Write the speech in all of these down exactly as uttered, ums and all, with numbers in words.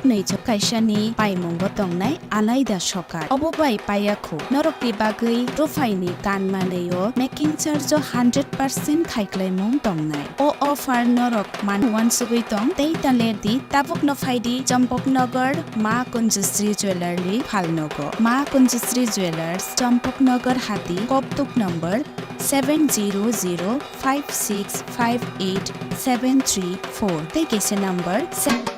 Naichok kaisani paimungo tongnai alaida sokar. Obo bai paiya kho. Norokni bagwi ruphaini kan manwi o making charge o hundred percent khaiklaimung tongnai. O offer norok man uansugwi tong tei ta ler di, tabukno phai di Champaknagar Ma Kunjasri Jewellery phalnogo. Ma Kunjasri Jewellers, Champaknagar Hati, Koptuk number seven zero zero five six five eight seven three four tei kaisa number se-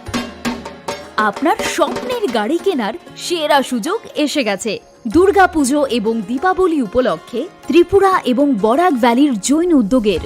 আপনার স্বপ্নের গাড়ি কেনার সেরা সুযোগ এসে গেছে। দুর্গাপুজো এবং দীপাবলি উপলক্ষে ত্রিপুরা এবং বরাক ভ্যালির জৈন উদ্যোগের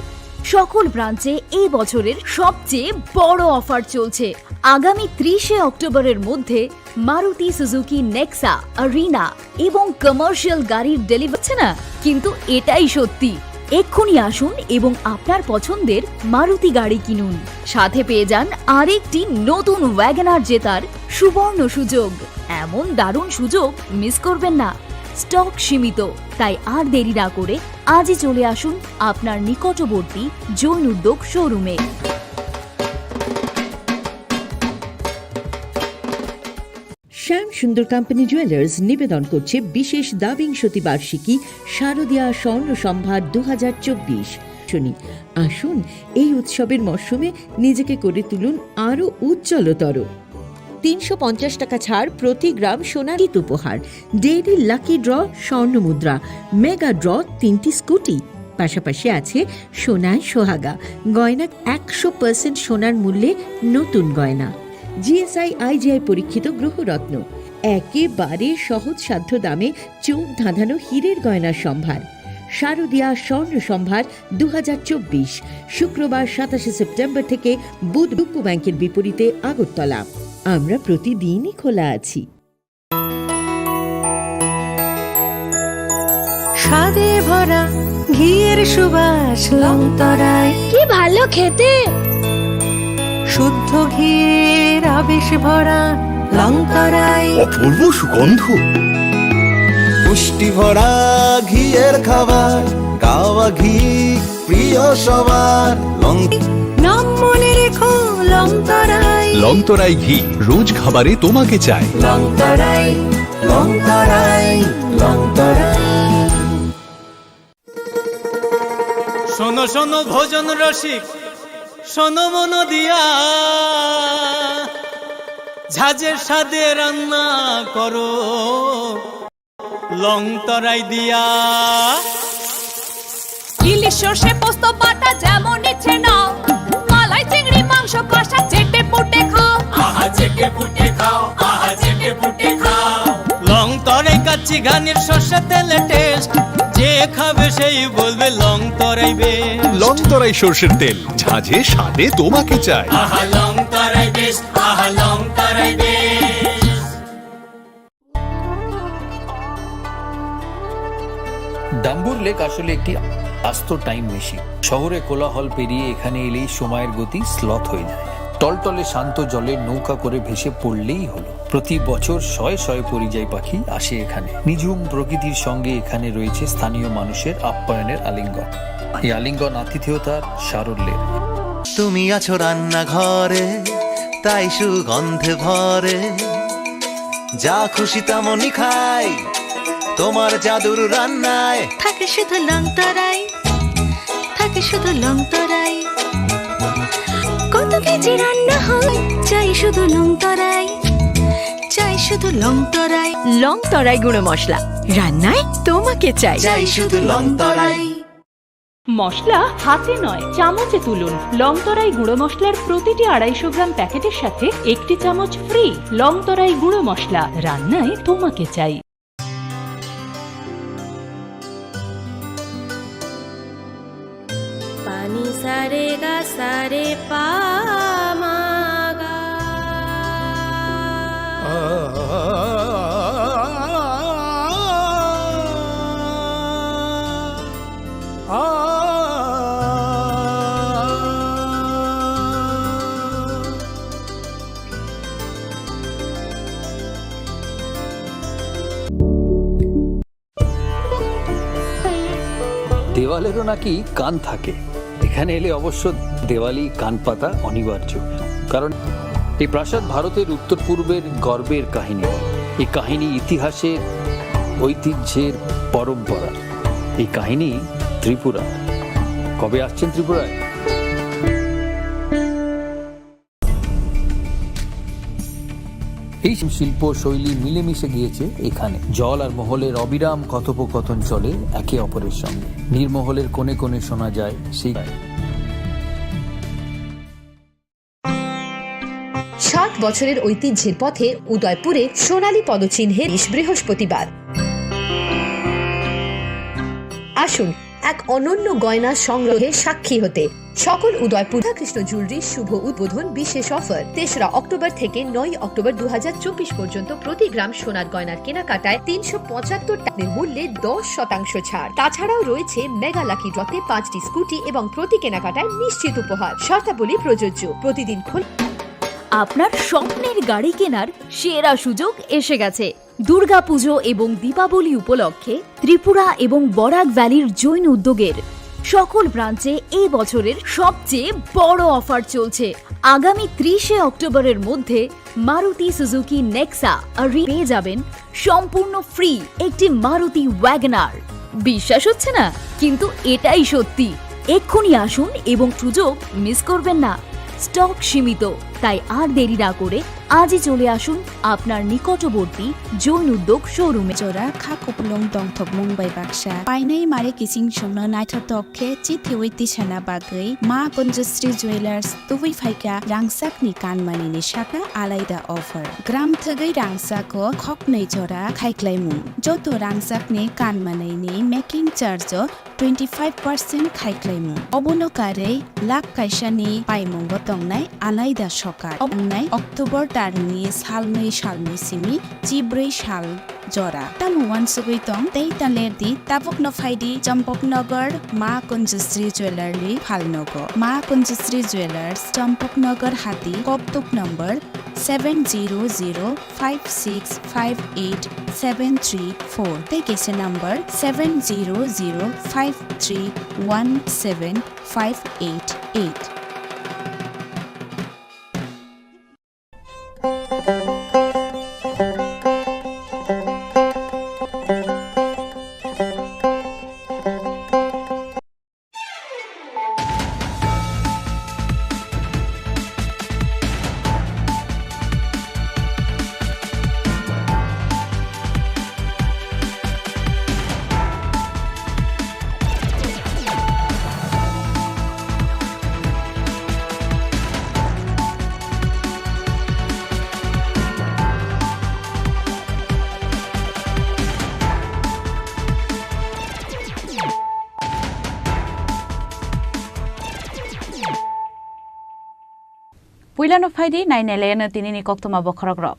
সকল ব্রাঞ্চে এই বছরের সবচেয়ে বড় অফার চলছে। আগামী ত্রিশে অক্টোবরের মধ্যে মারুতি সুজুকি নেক্সা, আরিনা এবং কমার্শিয়াল গাড়ির ডেলিভারি হচ্ছে না, কিন্তু এটাই সত্যি। এক্ষুনি আসুন এবং আপনার পছন্দের মারুতি গাড়ি কিনুন, সাথে পেয়ে যান আরেকটি নতুন ওয়াগনার জেতার সুবর্ণ সুযোগ। এমন দারুণ সুযোগ মিস করবেন না। স্টক সীমিত, তাই আর দেরি না করে আজই চলে আসুন আপনার নিকটবর্তী জৈন উদ্যোগ শোরুমে। শ্যাম সুন্দর কোম্পানি জুয়েলার্স নিবেদন করছে বিশেষ দ্বাবিংশতি বার্ষিকী শারদীয়া স্বর্ণ সম্ভার দু হাজার চব্বিশ। শুনি, আসুন এই উৎসবের মরশুমে নিজেকে করে তুলুন আরও উজ্জ্বলতর। তিনশো পঞ্চাশ টাকা ছাড় প্রতি গ্রাম সোনার কিট উপহার, ডেইলি লাকি ড্র স্বর্ণ মুদ্রা, মেগা ড্র তিনটি স্কুটি, পাশাপাশি আছে সোনায় সোহাগা গয়না, একশো পার্সেন্ট সোনার মূল্যে নতুন গয়না। জিএসআই আইজিআই পরীক্ষিত গ্রহরত্ন, একেবারে সহজসাধ্য দামে চোখ ধাঁধানো হীরের গয়নার সম্ভার। শারদীয়া স্বর্ণ সম্ভার দু হাজার চব্বিশ, শুক্রবার সাতাশে সেপ্টেম্বর থেকে বুধ ইউকো ব্যাংকের বিপরীতে আগরতলা। আমরা প্রতিদিনই খোলা আছি। স্বাদে ভরা ঘিয়ের সুবাস লংতরায়। কি ভালো খেতে! শুদ্ধ ঘিয়ের আবেশ ভরা লংতরায়। অপূর্ব সুগন্ধ। পুষ্টি ভরা ঘিয়ের খাবার, গাওয়া ঘি প্রিয় সবার। লং নাম মনে রেখো লংতরাই। লংতরাই ঘি রোজ খাবারে তোমাকে চাই। লংতরাই, লংতরাই, লংতরাই। শোনো শোনো ভোজন রসিক, শোনো মন দিয়া, ঝাঁঝের স্বাদে রান্না করো। লং তরাই দিয়া। ইলিশ সর্ষে পোস্ত বাটা যেমন ইচ্ছে নাও, মালাই চিংড়ি মাংস কষা চেটে পুটে খাও। আহা চেটে পুটে খাও, আহা চেটে পুটে খাও। লং তরাই কাচ্চি ঘানির সর্ষে তেলে টেস্ট, যে খাবে সেই বলবে লং তরাই বেস্ট। লং তরাই সর্ষের তেল, ঝাঁঝে স্বাদে তোমাকে চাই। আহা লং তরাই বেস্ট, আহা লং তরাই বেস্ট। ডাম্বুর লেক আসলে একটি আস্ত টাইম মেশিন। শহরে কোলাহল পেরিয়ে এখানে এলেই সময়ের গতি স্লথ হয়ে যায়। টলটলে শান্ত জলে নৌকা করে ভেসে পড়লেই হলো। প্রতি বছর শয়ে শয়ে পরিযায়ী পাখি আসে এখানে। নিঝুম প্রকৃতির সঙ্গে এখানে রয়েছে স্থানীয় মানুষের আপ্যায়নের আলিঙ্গন। এই আলিঙ্গন আতিথেয়তার সারল্যের। তুমি আছো রান্নাঘরে, তাই সুগন্ধে ভরে। যা খুশি তেমনই খাই, তোমার জাদুর রান্নায়। থাকে শুধু লং তরাই, থাকে শুধু লং তরাই। কত কেজি রান্না হয়, চাই শুধু লং তরাই, চাই শুধু লং তরাই। লং তরাই গুঁড়ো মশলা, রান্নায় তোমাকে চাই। চাই শুধু লং তরাই। মশলা হাতে নয়, চামচে তুলুন। লং তরাই গুঁড়ো মশলার প্রতিটি আড়াইশো গ্রাম প্যাকেটের সাথে একটি চামচ ফ্রি। লং তরাই গুঁড়ো মশলা, রান্নায় তোমাকে চাই। Pani sare ga sare pa ma ga. দেওয়ালেরও নাকি কান থাকে। এখানে এলে অবশ্য দেওয়ালি কান পাতা অনিবার্য, কারণ এই প্রাসাদ ভারতের উত্তর পূর্বের গর্বের কাহিনী। এই কাহিনী ইতিহাসের, ঐতিহ্যের পরম্পরা। এই কাহিনী ত্রিপুরা। কবে আসছেন ত্রিপুরায়? এই শিল্প শৈলী মিলেমিশে গিয়েছে এখানে। জল আর মহলের অবিরাম কথোপকথন চলে একে অপরের সঙ্গে। নীরমহলের কোণে কোণে শোনা যায় সেই ষাট বছরের ঐতিহ্যের পথে উদয়পুরে সোনালী পদচিহ্নের শেষ বৃহস্পতিবার। আসুন এক অনন্য গয়না সংগ্রহে সাক্ষী হতে। সকল উদয়পুর রাধাকৃষ্ণ জুয়েলারি শুভ উদ্বোধন বিশেষ অফার। তেসরা অক্টোবর থেকে নয় অক্টোবর দু হাজার চব্বিশ পর্যন্ত প্রতি গ্রাম সোনার গয়নার কেনাকাটায় তিনশো পঁচাত্তর টাকার মূল্যে দশ শতাংশ ছাড়। তাছাড়াও রয়েছে মেগা লাকি ড্রতে পাঁচটি স্কুটি এবং প্রতি কেনাকাটায় নিশ্চিত উপহার। শর্তাবলী প্রযোজ্য। প্রতিদিন খোলা। আপনার স্বপ্নের গাড়ি কেনার সেরা সুযোগ এসে গেছে। দুর্গাপুজো এবং দীপাবলি উপলক্ষে ত্রিপুরা এবং বরাক ভ্যালির জৈন উদ্যোগের সকল ব্রাঞ্চে এই বছরের সবচেয়ে বড় অফার চলছে। আগামী ত্রিশে অক্টোবরের মধ্যে মারুতি সুজুকি নেক্সা আর রি-, পেয়ে যাবেন সম্পূর্ণ ফ্রি একটি মারুতি ওয়াগনার। বিশ্বাস হচ্ছে না, কিন্তু এটাই সত্যি। এক্ষুনি আসুন এবং সুযোগ মিস করবেন না। স্টক সীমিত, তাই আর দেরি না করে আজই চলে আসুন আপনার নিকটবর্তী জৈন উদ্যোগ শোরুমে। Jora kha kupulung tongthokmung bai baksa painai mare kiching songno naithotok khe chithiwi tisana bagwi Ma Kunjusri Jewellers tubui phaikha rangchakni kanmani ni saka alaida offer. Gram thwgwi rangchako khoknwi jora khaiklaimung. Joto rangchakni kanmanwi ni making charge o twenty five percent khaiklaimung. Obono karwi lakh kaisani paimungo tongnai alaida sokar. Obo wngnai October tarni salnwi salni simi chibrwi sal jora. Tamo uansugwi tong tei ta lerdi, tabukno phaidi Champaknagar Ma Kunjusri Jewellery phalnogo. Ma Kunjusri Jewellers, Champaknagar Hati, Koktuk number seven zero zero five six five eight seven three four tei kaisa number seven zero zero five three one seven five eight eight. Puilano phaidi nainailayano tinini koktwma bokhorokrok.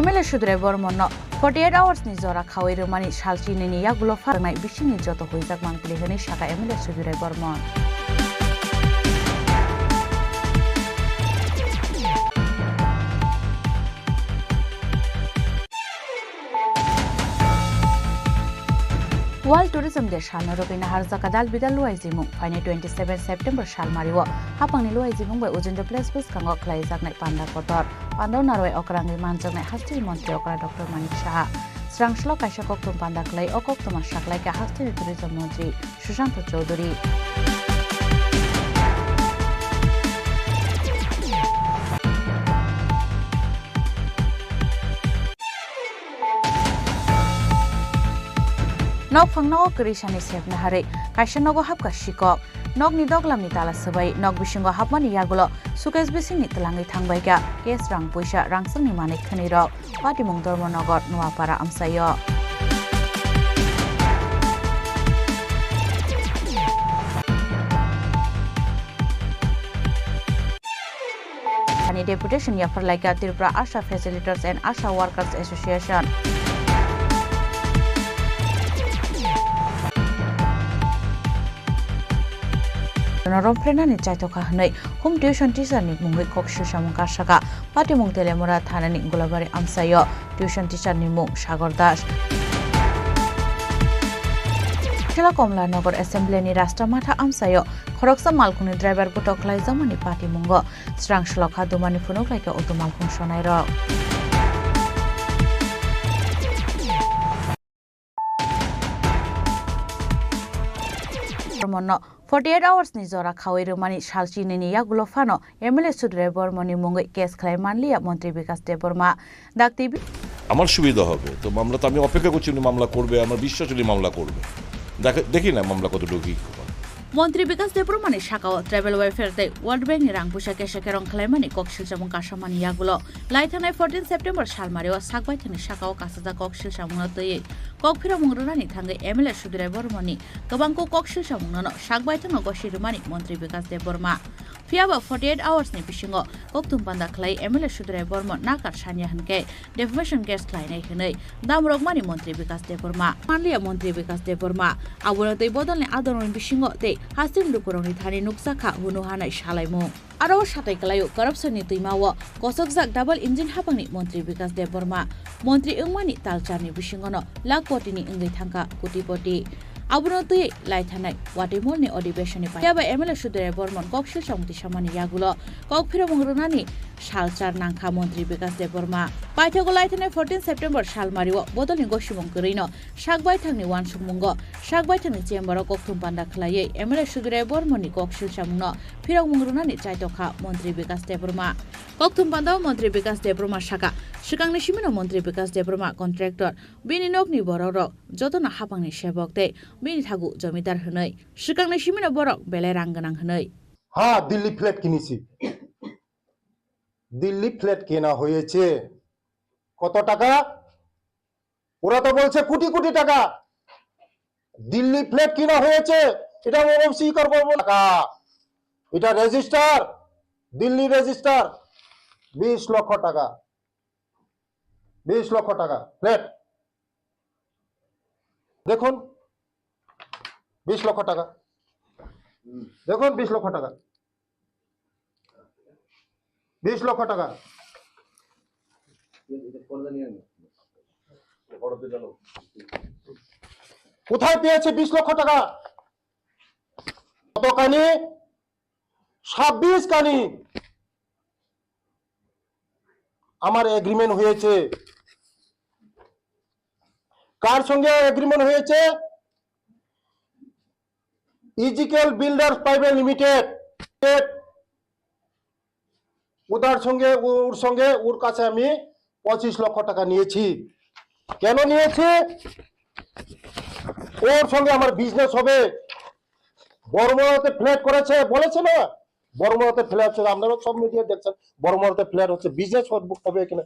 M L A Sudirai Bormonno forty eight hours ni jora khawi rwmani sal chinini yagulo pharwngnai bisingni joto huijak mangpili hwnwi sakha M L A Sudirai Bormon. World Tourism Day salno rwgwi naharjak kadal bidal luaijimung. Phainai twenty seven September salmario hapangni luaijimung bai Ujendra Place bwskango khlaijaknai panda kotor. Pandao narwai okrangwi manjaknai hasteni montri okra Doctor Manik Saha. Srangslok kaisa koktwma panda khlai o koktwma saklaikha hasteni tourism montri Sushanta Chowdhury. Nokphangno o kwrwisani sepna harwi kaisa nogo hapkha sikok. Nokni doglamni tala swbai nok bisingo hapmani yagulo suitcase bisingni twlangwi thangbaikha. Cash rang puisa rangchakni manwi khwnwirok. Patimung Dharmanagar Noapara amchaio. Ani deputation yapharlaikha Tripura Asha Facilitators and Asha Workers Association. Romphrenani chaithokha hwnwi home tuition teacher ni mungwi kok swsamung karsakha. Patimung Telemura thanani Golabari amchaio tuition teacher ni mung Sagar Das. Thela Komla Nagar Assembly ni Rashtra Matha amchaio khoroksa malkhungni driver botok khlaijakmani patimungo srang slokha dumani phunuk laikha auto malkhung sonairok. Bormonno forty eight hours ni jora khawi rwmani salchini ni yagulo phano M L A Sudrai Bormoni mungwi case khlai manliya Montri Bikash Debbarma. Dak T V. আমার সুবিধা হবে, তো মামলা তো আমি অপেক্ষা করছি, উনি মামলা করবে, আমার বিশ্বাস উনি মামলা করবে। দেখে-, দেখি না মামলা কতটুকু কি হয়। Montri Bikash Debbarmani sakao Tribal Welfare tei World Bank ni rang puisa kesa kerong khlaimani kok silchamung kasamani yagulo laithanai fourteen September salmario sakbaithangni sakao kasajak kok silchamungno twiwi kok phiramung rwnani thangwi M L A Sudrai Bormoni kwbangkuk kok silchamungno sakbaithangno gosi rwmani Montri Bikash Debbarma. Phiyaba forty eight hours ni bisingo kokthum panda khlai M L A Sudrai Bormon nakar sanya hwnkhe defamation case khlainai hwnwi damrokmani Montri Bikash Debbarma. Manliya Montri Bikash Debbarma, abono tei bodolni adorokni bisingo tei hasing lukurokni thani nukjakha hunu hanai salaimung. Aro satai kwlaio corruption ni twimao kosokjak double engine hapangni Montri Bikash Debbarma. Montri wngmani talcharni bisingono lakh kotini wngwi thangkha kotipoti. Abono twiwi laithanai watwi molni odibesonni pai. Phiya ba M L A Sudrai Bormon kok silsamung tisamani yagulo kok phiromung rwnani salchar nangkha Montri Bikash Debbarma. Paithago laithanai fourteen September salmario bodolni gosimung kwrwino sakbaithangni uansukmungo sakbaithangni chamber-o kokthum panda khlaiwi M L A Sudrai Bormonni kok silsamungno phirokmung rwnani chaitokha Montri Bikash Debbarma. Kokthum pandao Montri Bikash Debbarma saka, swkangni simino Montri Bikash Debbarma contractor, bini nokni borokrok jotono hapangni sebok tei bini thagu jomidar hwnwi. Swkangni simino borok belai rang gwnang hwnwi. হ্যাঁ, দিল্লি ফ্ল্যাট কিনেছি। দিল্লি ফ্ল্যাট কেনা হয়েছে। কত টাকা? ওরা তো বলছে কোটি কোটি টাকা। দিল্লি ফ্ল্যাট কিনা হয়েছে, এটা আমি অস্বীকার করবো না। টাকা, এটা রেজিস্টার, দিল্লি রেজিস্টার, বিশ লক্ষ টাকা, বিশ লক্ষ টাকা ফ্ল্যাট। দেখুন, বিশ লক্ষ টাকা, দেখুন, বিশ লক্ষ টাকা। বিশ লক্ষ টাকা। কোথায় পেয়েছে বিশ লক্ষ টাকা? কত কানি? ছাব্বিশ কানি আমার এগ্রিমেন্ট হয়েছে। কার সঙ্গে এগ্রিমেন্ট হয়েছে? ইজিকেল বিল্ডার্স প্রাইভেট লিমিটেড, ওটার সঙ্গে, ওর সঙ্গে, ওর কাছে আমি পঁচিশ লক্ষ টাকা নিয়েছি। কেন নিয়েছি? ওর সঙ্গে আমার বিজনেস হবে। বড়মলাতে ফ্ল্যাট করেছে, বলেছে না? বড়মলাতে ফ্ল্যাট হচ্ছে, আপনারা সব মিডিয়া দেখছেন, বড়মলাতে ফ্ল্যাট হচ্ছে, বিজনেস হবে এখানে।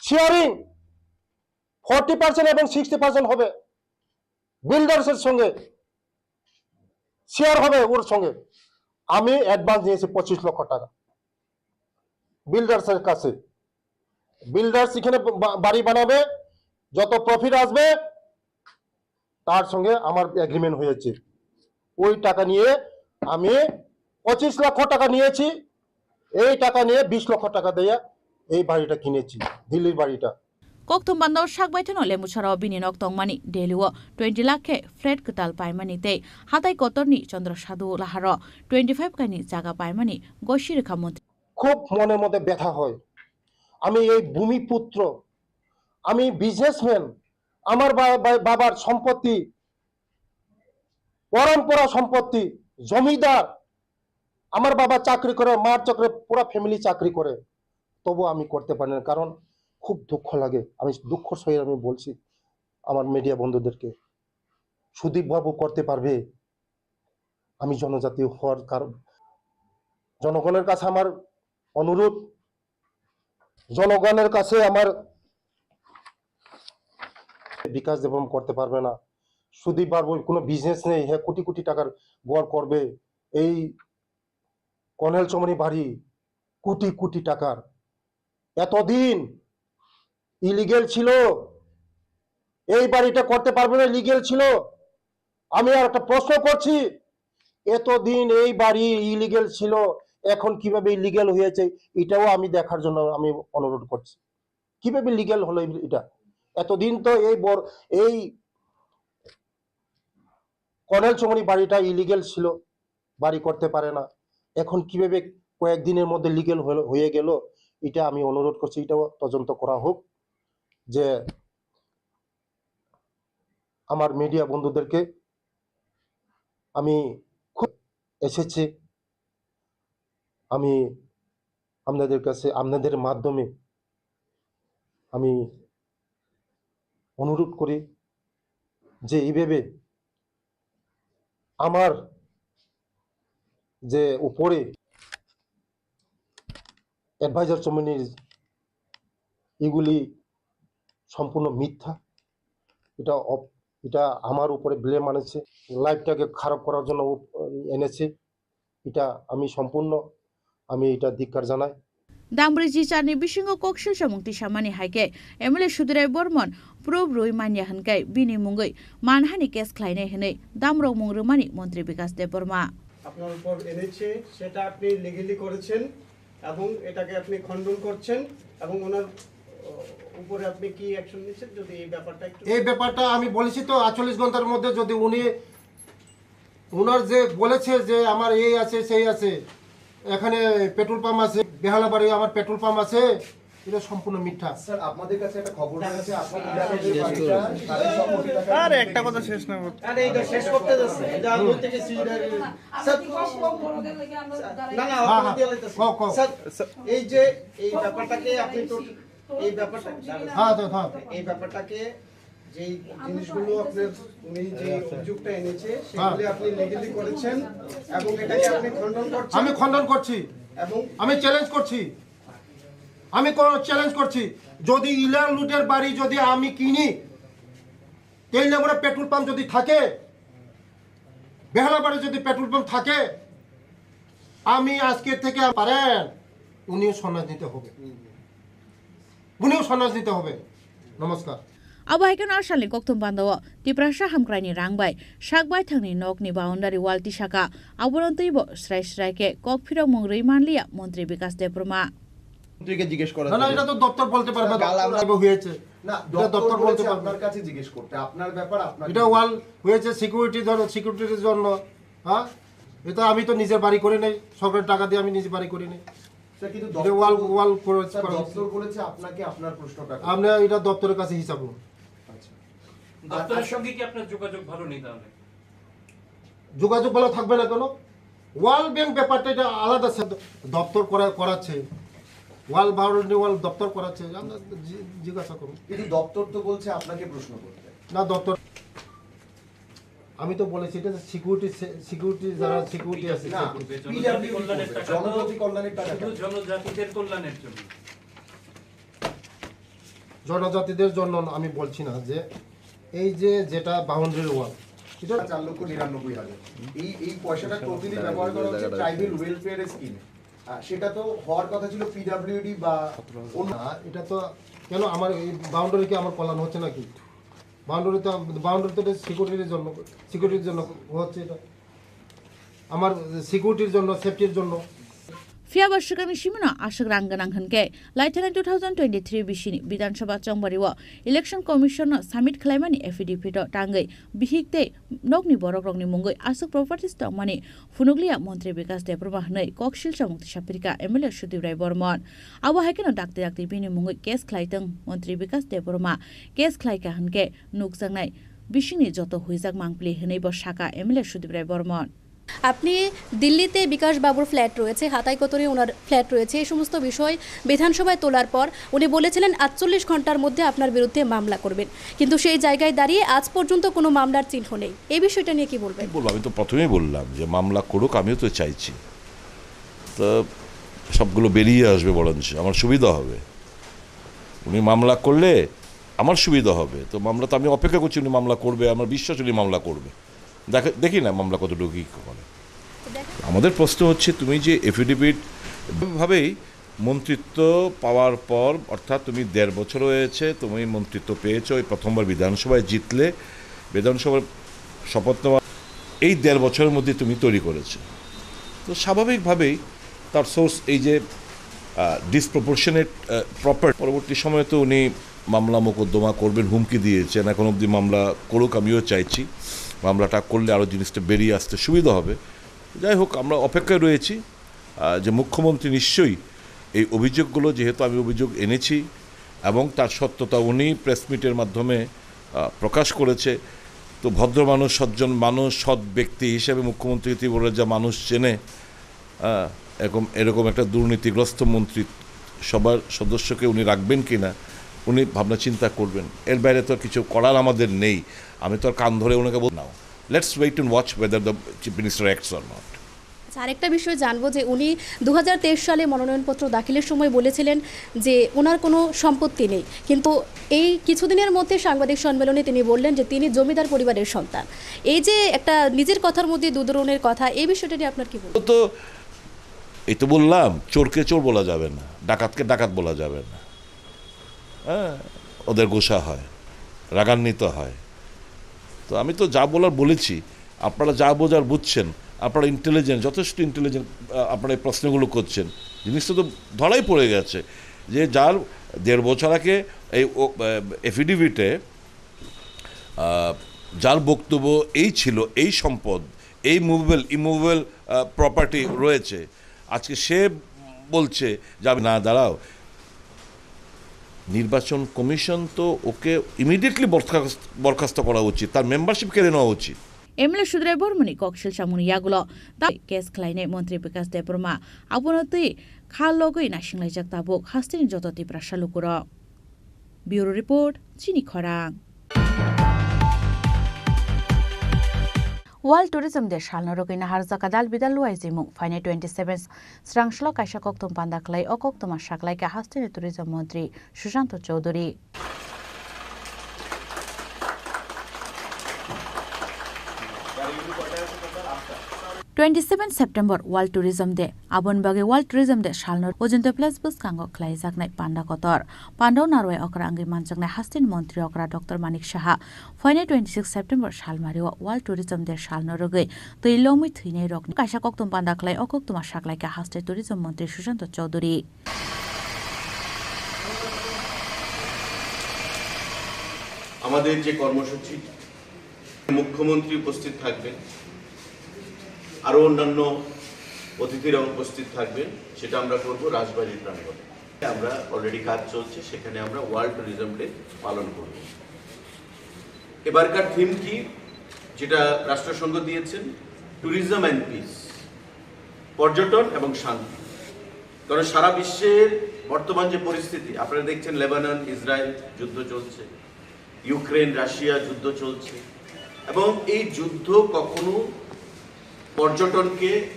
শেয়ারিং ফর্টি পার্সেন্ট এবং সিক্সটি পার্সেন্ট হবে বিল্ডার্সের সঙ্গে। শেয়ার হবে ওর সঙ্গে। আমি অ্যাডভান্স নিয়েছি পঁচিশ লক্ষ টাকা বিল্ডার্সের কাছে। বিল্ডার্স এখানে বা-, বাড়ি বানাবে, যত প্রফিট আসবে, তার সঙ্গে আমার এগ্রিমেন্ট হয়েছে। ওই টাকা নিয়ে আমি পঁচিশ লক্ষ টাকা নিয়েছি, এই টাকা নিয়ে বিশ লক্ষ টাকা দিয়ে এই বাড়িটা কিনেছি, দিল্লির বাড়িটা। Kokthum bandao sak baithano Lembusarao bini nok tongmani Delhi o twenty lakh khe flat kwtal paimani tei hatai kotorni Chandra Sadhu laharo twenty five kaini jaga paimani gosi rwkha montri. খুব মনে মনে ব্যথা হয়। আমি এই ভূমিপুত্র, আমি বিজনেসম্যান, আমার বা-, বা-, বাবার সম্পত্তি, পরম্পরা সম্পত্তি, জমিদার, আমার বাবা চাকরি করে, মার চাকরি, পুরা ফ্যামিলি চাকরি করে, তবু আমি করতে পারি না, কারণ খুব দুঃখ লাগে। আমি দুঃখ সহিত আমি বলছি আমার মিডিয়া বন্ধুদেরকে, সুদীপ বাবু করতে পারবে? আমি জনজাতি হওয়ার কারণ, জনগণের কাছে আমার অনুরোধ, জনগণের কাছে আমার বিকাশ দেবম করতে পারবে না। সুদীপ বাবুর কোনো বিজনেস নেই, হ্যাঁ, কোটি কোটি টাকার ঘর করবে। এই কর্নেল চৌমনি বাড়ি কোটি কোটি টাকার, এতদিন ইলিগেল ছিল, এই বাড়িটা করতে পারবে না, লিগেল ছিল। আমি আর একটা প্রশ্ন করছি, এতদিন এই বাড়ি ইলিগেল ছিল, এখন কিভাবে লিগেল হয়েছে, এটাও আমি দেখার জন্য আমি অনুরোধ করছি। কিভাবে লিগেল হলো এই-, এটা? এতদিন তো এই বর-, এই কর্নেল চৌমনি বাড়িটা ইলিগেল ছিল, বাড়ি করতে পারে না। এখন কিভাবে কয়েকদিনের মধ্যে লিগেল হয়ে গেল, এটা আমি অনুরোধ করছি, এটাও তদন্ত করা হোক। যে আমার মিডিয়া বন্ধুদেরকে আমি খুব এসেছি, আমি আপনাদের কাছে, আপনাদের মাধ্যমে আমি অনুরোধ করি যে এইভাবে আমার যে উপরে অ্যাডভাইজার চৌমনির এগুলি সম্পূর্ণ মিথ্যা। এটা অপ-, এটা আমার উপরে ব্লেম আনেছে, লাইফটাকে খারাপ করার জন্য উপ-, এনেছে। এটা আমি সম্পূর্ণ, আমি এটা ধিক্কার জানাই। Dambri jicharni bisingo koksil samung tisamani hai khe M L A Sudirai Bormon proof rwi manya hwn khe bini mungwi manhani case khlainai hwnwi damrok mung rwmani Montri Bikas Debbarma. আপনার উপর এনেছে, সেটা আপনি লিগ্যালি করেছেন এবং এটাকে আপনি খণ্ডন করছেন এবং ওনার, আহ, উপরে আপনি কি অ্যাকশন নিচ্ছেন, যদি এই ব্যাপারটা একটু এই ব্যাপারটা আমি বলেছি তো, আটচল্লিশ ঘন্টার মধ্যে যদি উনি, ওনার যে বলেছে যে আমার এই আছে, সেই আছে, এখানে পেট্রোল পাম্প আছে, বেহালাবাড়ি আমার পেট্রোল পাম্প আছে, এটা সম্পূর্ণ মিথ্যা। স্যার, আপনাদের কাছে একটা খবর রয়েছে, আপনার ইলাকার যে বাড়িটা, তাদের সম্পত্তি টাকা আর একটা কথা শেষ না করতে। আরে, এটা শেষ করতে যাচ্ছে, এটা আমি বলতে গেছি, এটা, স্যার, না, না, হ্যাঁ, আপনাকে হ্যাঁ। দিয়ে লাইতেছি। কও, কও। স্যার, এই যে এই ব্যাপারটাকে আপনি তো, এই ব্যাপারটা, হ্যাঁ, তো, হ্যাঁ। এই ব্যাপারটাকে, যেই জিনিসগুলো আপনার, উনি যে অভিযোগটা এনেছে, সেগুলি আপনি লিগ্যালি করেছেন এবং এটাকে আপনি খণ্ডন করছেন। আমি খণ্ডন করছি। এবং আমি চ্যালেঞ্জ করছি, আমি কোনো চ্যালেঞ্জ করছি, যদি ইলার লুটের বাড়ি যদি আমি কিনি, তেইশ নম্বরে পেট্রোল পাম্প যদি থাকে, বেহালাবাড়ি যদি পেট্রোল পাম্প থাকে, আমি আজকে থেকে পারেন, উনিও সন্ন্যাস নিতে হবে, উনিও সন্ন্যাস নিতে হবে। নমস্কার। Abo hai kheno a salni kokthum bandao Tiprasa hamkraini rang bai sak baithangni nokni boundary wall tisaka, abono twibo srai srai khe kok phirokmung rwi manliya Montri Bikas Debbarma. মন্ত্রীকে জিজ্ঞেস করা না, না, যাবে। এটা তো দপ্তর বলতে পারবে, স্যার, কাল দপ্তর আমরা হয়েছে। না, এটা দপ্তর দপ্তর বলতে বলেছে পারবে। আপনার কাছে জিজ্ঞেস করতে, আপনার ব্যাপার আপনার এটা ওয়াল হয়েছে, সিকিউরিটি ধরো, সিকিউরিটির জন্য, হ্যাঁ? এটা আমি তো নিজের বাড়ি করে নেই, সরকারের টাকা দিয়ে আমি নিজে বাড়ি করে নেই। স্যার, কিন্তু এটা দপ্তর ওয়াল, বল-, ওয়াল করে স্যার, করা হয়েছে। দপ্তর বলেছে আপনাকে আপনার প্রশ্নটা করতে। আমরা এটা দপ্তরের কাছে হিসাব নেব। আচ্ছা। দপ্তরের আর সঙ্গে কি আপনার যোগাযোগ ভালো নেই তাহলে? যোগাযোগ ভালো থাকবে না কেন? ওয়াল ব্যাংক ব্যাপারটা এটা আলাদা, স্যার, দপ্তর করা-, করাচ্ছে। ওয়াল বাউন্ডারি ওয়াল দপ্তর করাচ্ছে। আমরা জি-, জিজ্ঞাসা করুন। কিন্তু দপ্তর তো বলছে আপনাকে প্রশ্ন করতে। না, দপ্তর, আমি তো বলেছি, এটা সিকিউরিটি সে-, সিকিউরিটি যারা সিকিউরিটি আছে, না, সিকিউরিটি। পিডাব্লিউডি করবে, জনজাতি কল্যাণের টাকাটা। শুধু জনজাতিদের কল্যাণের জন্য। জনজাতিদের জন্য আমি বলছি না, যে এই যে যেটা বাউন্ডারি ওয়াল, এটা চার লক্ষ নিরানব্বই হাজার। এই, এই পয়সাটা টোটালি ব্যবহার করা হচ্ছে ট্রাইবাল ওয়েলফেয়ার স্কিমে। আর সেটা তো হওয়ার কথা ছিল পিডাব্লিউডি বা অন্য। না, এটা তো কেন আমার এই বাউন্ডারি কি আমার কল্যাণ হচ্ছে নাকি? বাউন্ডারি তো, বাউন্ডারি তো এটা সিকিউরিটির জন্য, সিকিউরিটির জন্য হচ্ছে এটা। আমার সিকিউরিটির জন্য, সেফটির জন্য। Phiya bo swkangni simino aswk rang gwnang hwn khe, laithani two thousand twenty-three bisini Bidhan Sabha chongbario Election Commission no submit khlaimani affidavit o tangwi bihik tei nokni borokrokni mungwi aswk properties tongmani phunukliya Montri Bikas Debbarma hwnwi koksil samung tisa pirka M L A Sudip Rai Bormon. Abo hai kheno dakti dakti bini mungwi case khlai tong Montri Bikas Debbarma case khlai kha hwn khe nukjaknai bisingni joto huijak mangpili hwnwi bo sakha M L A Sudip Rai Bormon. আপনি দিল্লিতে বিকাশ বাবুর ফ্ল্যাট রয়েছে, হাতাই কতরে ওনার ফ্ল্যাট রয়েছে, এই সমস্ত বিষয় বিধানসভায় তোলার পর উনি বলেছিলেন আটচল্লিশ ঘন্টার মধ্যে আপনার বিরুদ্ধে মামলা করবেন, কিন্তু সেই জায়গায় দাঁড়িয়ে আজ পর্যন্ত কোনো মামলার চিহ্ন নেই। এই বিষয়টা নিয়ে কি বলবেন? কি বলবো, আমি তো প্রথমেই বললাম যে মামলা করুক, আমিও তো চাইছি। তো সবগুলো বেরিয়ে আসবে, বরঞ্চ আমার সুবিধা হবে। উনি মামলা করলে আমার সুবিধা হবে। তো মামলা তো আমি অপেক্ষা করছি, উনি মামলা করবে, আমার বিশ্বাস উনি মামলা করবে। দেখে, দেখি না মামলা কতটুকু কী করে। আমাদের প্রশ্ন হচ্ছে, তুমি যে এফিডেভিট ভাবেই মন্ত্রিত্ব পাওয়ার পর, অর্থাৎ তুমি দেড় বছর হয়েছে, তুমি মন্ত্রিত্ব পেয়েছো, এই প্রথমবার বিধানসভায় জিতলে, বিধানসভার শপথ নেওয়া, এই দেড় বছরের মধ্যে তুমি তৈরি করেছো। তো স্বাভাবিকভাবেই তার সোর্স এই যে, আহ, ডিসপ্রপোর্শনেট, আহ, প্রপার্টি, পরবর্তী সময়ে তো উনি মামলা মোকদ্দমা করবেন, হুমকি দিয়েছেন। এখন অবধি মামলা করুক, আমিও চাইছি মামলাটা করলে আরও জিনিসটা বেরিয়ে আসতে সুবিধা হবে। যাই হোক, আমরা অপেক্ষায় রয়েছি, আহ, যে মুখ্যমন্ত্রী নিশ্চয়ই এই অভিযোগগুলো, যেহেতু আমি অভিযোগ এনেছি এবং তার সত্যতা উনি প্রেস মিটের মাধ্যমে, আহ, প্রকাশ করেছে, তো ভদ্র মানুষ, সজ্জন মানুষ, সৎ ব্যক্তি হিসেবে মুখ্যমন্ত্রী ত্রিপুরার যা মানুষ চেনে, আহ, এরকম, এরকম একটা দুর্নীতিগ্রস্ত মন্ত্রী সভার সদস্যকে উনি রাখবেন কিনা, উনি ভাবনা চিন্তা করবেন। এর বাইরে তো আর কিছু করার আমাদের নেই। আমি তো আর কান ধরে ওনাকে বল নাও। Let's wait and watch whether the chief minister acts or not. আচ্ছা, আরেকটা বিষয় জানবো যে উনি দু হাজার তেইশ সালে মনোনয়নপত্র দাখিলের সময় বলেছিলেন যে ওনার কোনো সম্পত্তি নেই, কিন্তু এই কিছুদিনের মধ্যে সাংবাদিক সম্মেলনে তিনি বললেন যে তিনি জমিদার পরিবারের সন্তান। এই যে একটা নিজের কথার মধ্যে দু ধরনের কথা, এই বিষয়টা নিয়ে আপনার কি বলবেন? তো এই তো বললাম, চোরকে চোর বলা যাবে না, ডাকাতকে ডাকাত বলা যাবে না। হ্যাঁ, ওদের গোসা হয়, রাগান্বিত হয়। তো আমি তো যা বলার বলেছি, আপনারা যা বোঝার বুঝছেন, আপনারা ইন্টেলিজেন্ট, যথেষ্ট ইন্টেলিজেন্ট, আপনারা এই প্রশ্নগুলো করছেন। জিনিসটা তো ধরাই পড়ে গেছে যে যার দেড় বছর আগে এই এফিডেভিটে যার বক্তব্য এই ছিল, এই সম্পদ, এই মুভেবল ইমুভেবল প্রপার্টি রয়েছে, আজকে সে বলছে যে আমি না দাঁড়াও, নির্বাচন কমিশন তো ওকে ইমিডিয়েটলি বরখাস্ত বরখাস্ত করা উচিত, তার মেম্বারশিপ কেড়ে নেওয়া উচিত। M L A Sudrai Bormani kok silsamungni yagulo ta case khlainai Montri Bikash Debbarma abono twi kha logwi naisinglaijak tabuk hasteni joto Tiprasa lukurok. Bureau Report, Chini Khorang. World Tourism Day salno rwgwi naharjak kadal bidal luaijimung phainai twenty seven srangshlo kaisa kokthum panda khlai o koktuma saklaikha hasteni tourism montri Sushanto Chowdhury. Twenty seven September World Tourism Day. Aboni bagwi World Tourism Day salno Ojinto Place bwskango khlaijaknai panda kotor. Pandao narwai okra wngwi manjaknai hasteni montri okra Doctor Manik Saha. Phainai twenty six September salmario World Tourism Day salno rwgwi twi lomwi thwinai rokni kaisa kokthum panda khlai o koktuma saklaikha haste tourism montri Sushanto Chowdhury. আমাদের যে কর্মসূচি, মুখ্যমন্ত্রী উপস্থিত থাকবেন, আরও অন্যান্য অতিথিরা উপস্থিত থাকবেন, সেটা আমরা করব রাজবাড়ির প্রাঙ্গণে। আমরা অলরেডি কাজ চলছে, সেখানে আমরা ওয়ার্ল্ড ট্যুরিজম ডে পালন করব। এবারকার থিম কি, যেটা রাষ্ট্রসংঘ দিয়েছেন, ট্যুরিজম অ্যান্ড পিস, পর্যটন এবং শান্তি। কারণ সারা বিশ্বের বর্তমান যে পরিস্থিতি, আপনারা দেখছেন লেবানন, ইসরায়েল যুদ্ধ চলছে, ইউক্রেন রাশিয়া যুদ্ধ চলছে, এবং এই যুদ্ধ কখনো পর্যটনকে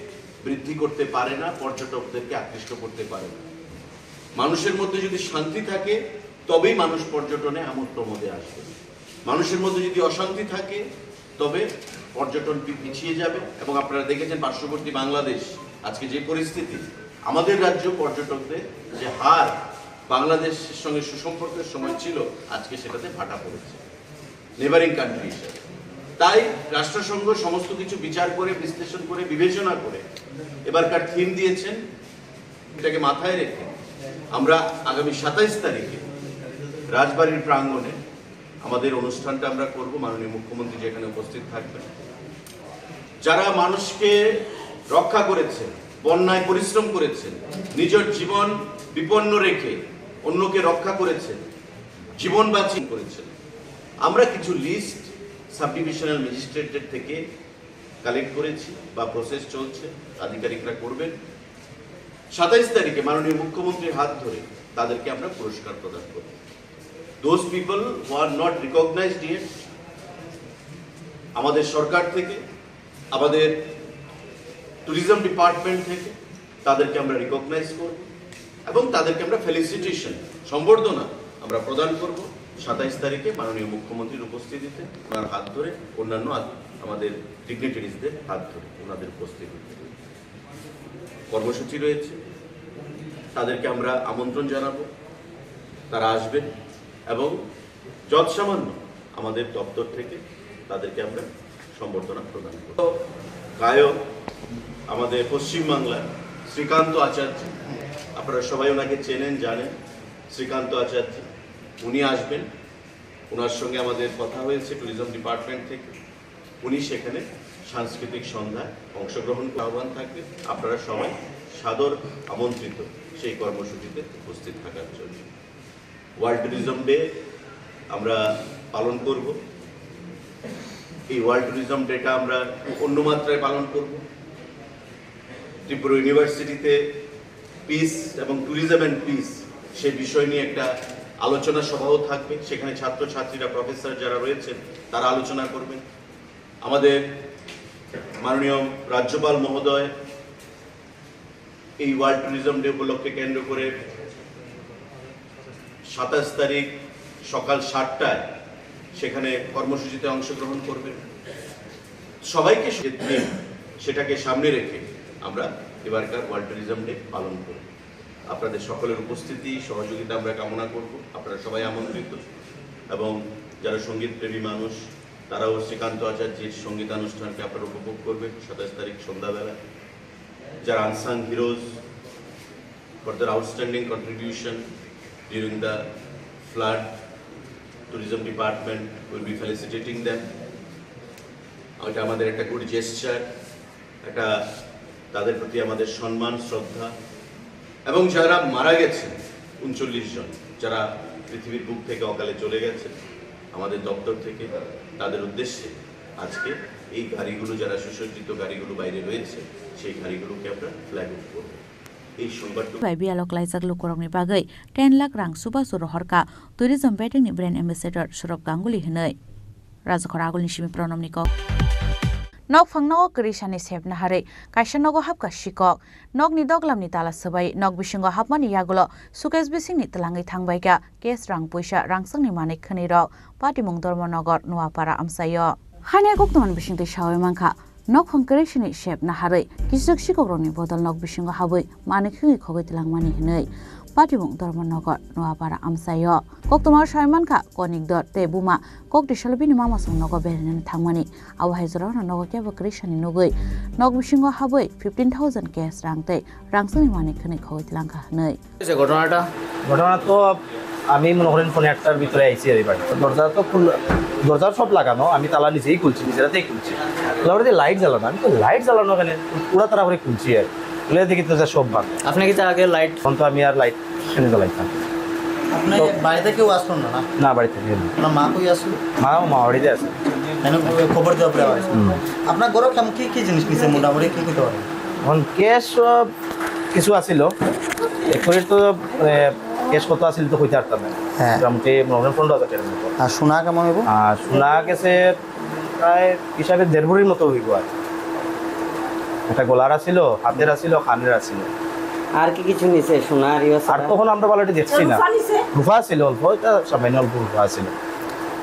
বৃদ্ধি করতে পারে না, পর্যটকদেরকে আকৃষ্ট করতে পারে না। মানুষের মধ্যে যদি শান্তি থাকে, তবেই মানুষ পর্যটনে আমোদ প্রমোদে আসবে। মানুষের মধ্যে যদি অশান্তি থাকে, তবে পর্যটন পি- পিছিয়ে যাবে। এবং আপনারা দেখেছেন পার্শ্ববর্তী বাংলাদেশ আজকে যে পরিস্থিতি, আমাদের রাজ্য পর্যটকদের যে হার বাংলাদেশের সঙ্গে সুসম্পর্কের সময় ছিল, আজকে সেটাতে ভাটা পড়েছে নেবারিং কান্ট্রি হিসেবে। তাই রাষ্ট্রসংঘ সমস্ত কিছু বিচার করে, বিশ্লেষণ করে, বিবেচনা করে এবারকার থিম দিয়েছেন, এটাকে মাথায় রেখে আমরা আগামী সাতাইশ তারিখে রাজবাড়ির প্রাঙ্গণে আমাদের অনুষ্ঠানটা আমরা করব। মাননীয় মুখ্যমন্ত্রী যেখানে উপস্থিত থাকবেন, যারা মানুষকে রক্ষা করেছেন, বন্যায় পরিশ্রম করেছেন, নিজের জীবন বিপন্ন রেখে অন্যকে রক্ষা করেছেন, জীবন বাঁচিয়ে করেছেন, আমরা কিছু লিস্ট সাব ডিভিশনাল ম্যাজিস্ট্রেটদের থেকে কালেক্ট করেছি বা প্রসেস চলছে, আধিকারিকরা করবেন। সাতাইশ তারিখে মাননীয় মুখ্যমন্ত্রীর হাত ধরে তাদেরকে আমরা পুরস্কার প্রদান করব। Those people who are not recognized yet, আমাদের সরকার থেকে, আমাদের ট্যুরিজম ডিপার্টমেন্ট থেকে তাদেরকে আমরা রিকগনাইজ করব এবং তাদেরকে আমরা ফেলিসিটেশন, সম্বর্ধনা আমরা প্রদান করব সাতাইশ তারিখে মাননীয় মুখ্যমন্ত্রীর উপস্থিতিতে, ওনার হাত ধরে, অন্যান্য আ- আমাদের ডিগনিটারিজদের হাত ধরে ওনাদের উপস্থিতিতে। কর্মসূচি রয়েছে, তাদেরকে আমরা আমন্ত্রণ জানাবো, তারা আসবেন এবং যৎসামান্য আমাদের দপ্তর থেকে তাদেরকে আমরা সম্বর্ধনা প্রদান করব। গায়ক আমাদের পশ্চিমবাংলার শ্রীকান্ত আচার্য, আপনারা সবাই ওনাকে চেনেন জানেন। শ্রীকান্ত আচার্য উনি আসবেন, ওনার সঙ্গে আমাদের কথা হয়েছে ট্যুরিজম ডিপার্টমেন্ট থেকে। উনি সেখানে সাংস্কৃতিক সন্ধ্যায় অংশগ্রহণ করার আহ্বান থাকবে। আপনারা সবাই সাদর আমন্ত্রিত সেই কর্মসূচিতে উপস্থিত থাকার জন্য। ওয়ার্ল্ড ট্যুরিজম ডে আমরা পালন করব। এই ওয়ার্ল্ড ট্যুরিজম ডেটা আমরা অন্য মাত্রায় পালন করব। ত্রিপুরা ইউনিভার্সিটিতে পিস এবং ট্যুরিজম অ্যান্ড পিস, সে বিষয় নিয়ে একটা আলোচনা সভাও থাকবে। সেখানে ছাত্রছাত্রীরা, প্রফেসর যারা রয়েছেন, তারা আলোচনা করবেন। আমাদের মাননীয় রাজ্যপাল মহোদয় এই ওয়ার্ল্ড ট্যুরিজম ডে উপলক্ষে কেন্দ্র করে সাতাশ তারিখ সকাল সাতটায় সেখানে কর্মসূচিতে অংশগ্রহণ করবেন। সবাইকে সে দিন, সেটাকে সামনে রেখে আমরা এবারকার ওয়ার্ল্ড ট্যুরিজম ডে পালন করব। আপনাদের সকলের উপস্থিতি, সহযোগিতা আমরা কামনা করব। আপনারা সবাই আমন্ত্রিত, এবং যারা সঙ্গীত প্রেমী মানুষ, তারাও শ্রীকান্ত আচার্যের সঙ্গীতানুষ্ঠানকে আপনারা উপভোগ করবেন সাতাশ তারিখ সন্ধ্যাবেলা। যারা unsung heroes, for their outstanding contribution during the flood, tourism department will be felicitating them. এটা আমাদের একটা গুড জেস্টার, একটা তাদের প্রতি আমাদের সম্মান, শ্রদ্ধা। এবং যারা মারা গেছেন, ঊনচল্লিশ জন, যারা পৃথিবীর বুক থেকে অকালে চলে গেছেন, আমাদের দপ্তর থেকে তাদের উদ্দেশ্যে আজকে এই গাড়িগুলো, যারা সুসজ্জিত গাড়িগুলো বাইরে রয়েছে, সেই গাড়িগুলোকে আমরা ফ্ল্যাগ অফ করব। এই সংবাদটুকু। Bai biyalo klaijak lukurokni bagwi ten lakh rang chubachu rohorkha tourism bedingni brand ambassador Saurabh Ganguly hwnwi. Rajakhor agulni simi Pranamni kok. Nokphang nogo kwrwi sani sep naharwi kaisa nogo hapkha sikok. Nokni doglamni tala swbai nok bisingo hapmani yagulo suitcase bisingni twlangwi thangbaikha cash rang puisa rangchakni manwi khwnwi rok Patimung Dharmanagar Nuapara amchaio. Haini koktwmani bisingtwi sawi mankha, nokphang kwrwi sani sep naharwi kisijak sikokrokni bodol nok bisingo habwi manwi khwngwi khogwi twlangmani hwnwi Patimung Dharmanagar Nuapara amchaio. Koktwmao sawi mankha, konik dor tei buma kok tisalo bini mamasong nogo berainani thangmani. Abo hai jorano nogo kebo kwrwi sani nugwi nok bisingo habwi fifteen thousand cash rang tei rangchakni manwi khwnwi khogwi twlangkha hwnwi. যে ঘটনাটা? ঘটনা তো আমি মনে করেন পৌনে আটটার ভিতরে আইছি আর এই বাড়িতে। দরজা তো খুল-, দরজা সব লাগানো, আমি তালা নিজেই খুলছি, নিজের হাতেই খুলছি। খোলার পরে লাইট জ্বালানো, আমি তো লাইট জ্বালানো কেন? পুরা তাড়া করে খুলছি আর কি। খুলে দেখি তো যা সব বাদ। আপনি কি তার আগে লাইট? তখন তো আমি আর লাইট কেন জ্বালাইতাম? আপনার তো বাড়িতে কেউ আসলো না, না? না, বাড়িতে কেউ নেই। আপনার মা কই আসলো? মা, মা বাড়িতে আছে। কেন খবর দেওয়া পরে আবার? হুম। আপনার ঘরে কেমন কি কি জিনিস নিছে মোটামুটি কি কইতে পারবেন? এখন ক্যাশ, আহ, কিছু আছিল। এরপরে তো, মানে, ক্যাশ কত আছিল তো কইতে পারতাম না। হ্যাঁ। মোটামুটি মনে হয় পনেরো হাজার টাকার মতো। আর সোনা কেমন হইব? আর সোনা গেছে প্রায় হিসাবে দেড় ভরির মতো হইব আর কি। একটা গলার আছিল, হাতের আছিল, কানের আছিল। আর কি কিছু নিছে? সোনা আর ইয়ে আর ছাড়া? তখন আমরা ভালো এটা দেখছি না। রূপা নিছে? রূপা আছিল অল্প, এটা সামান্য অল্প রূপা আছিল।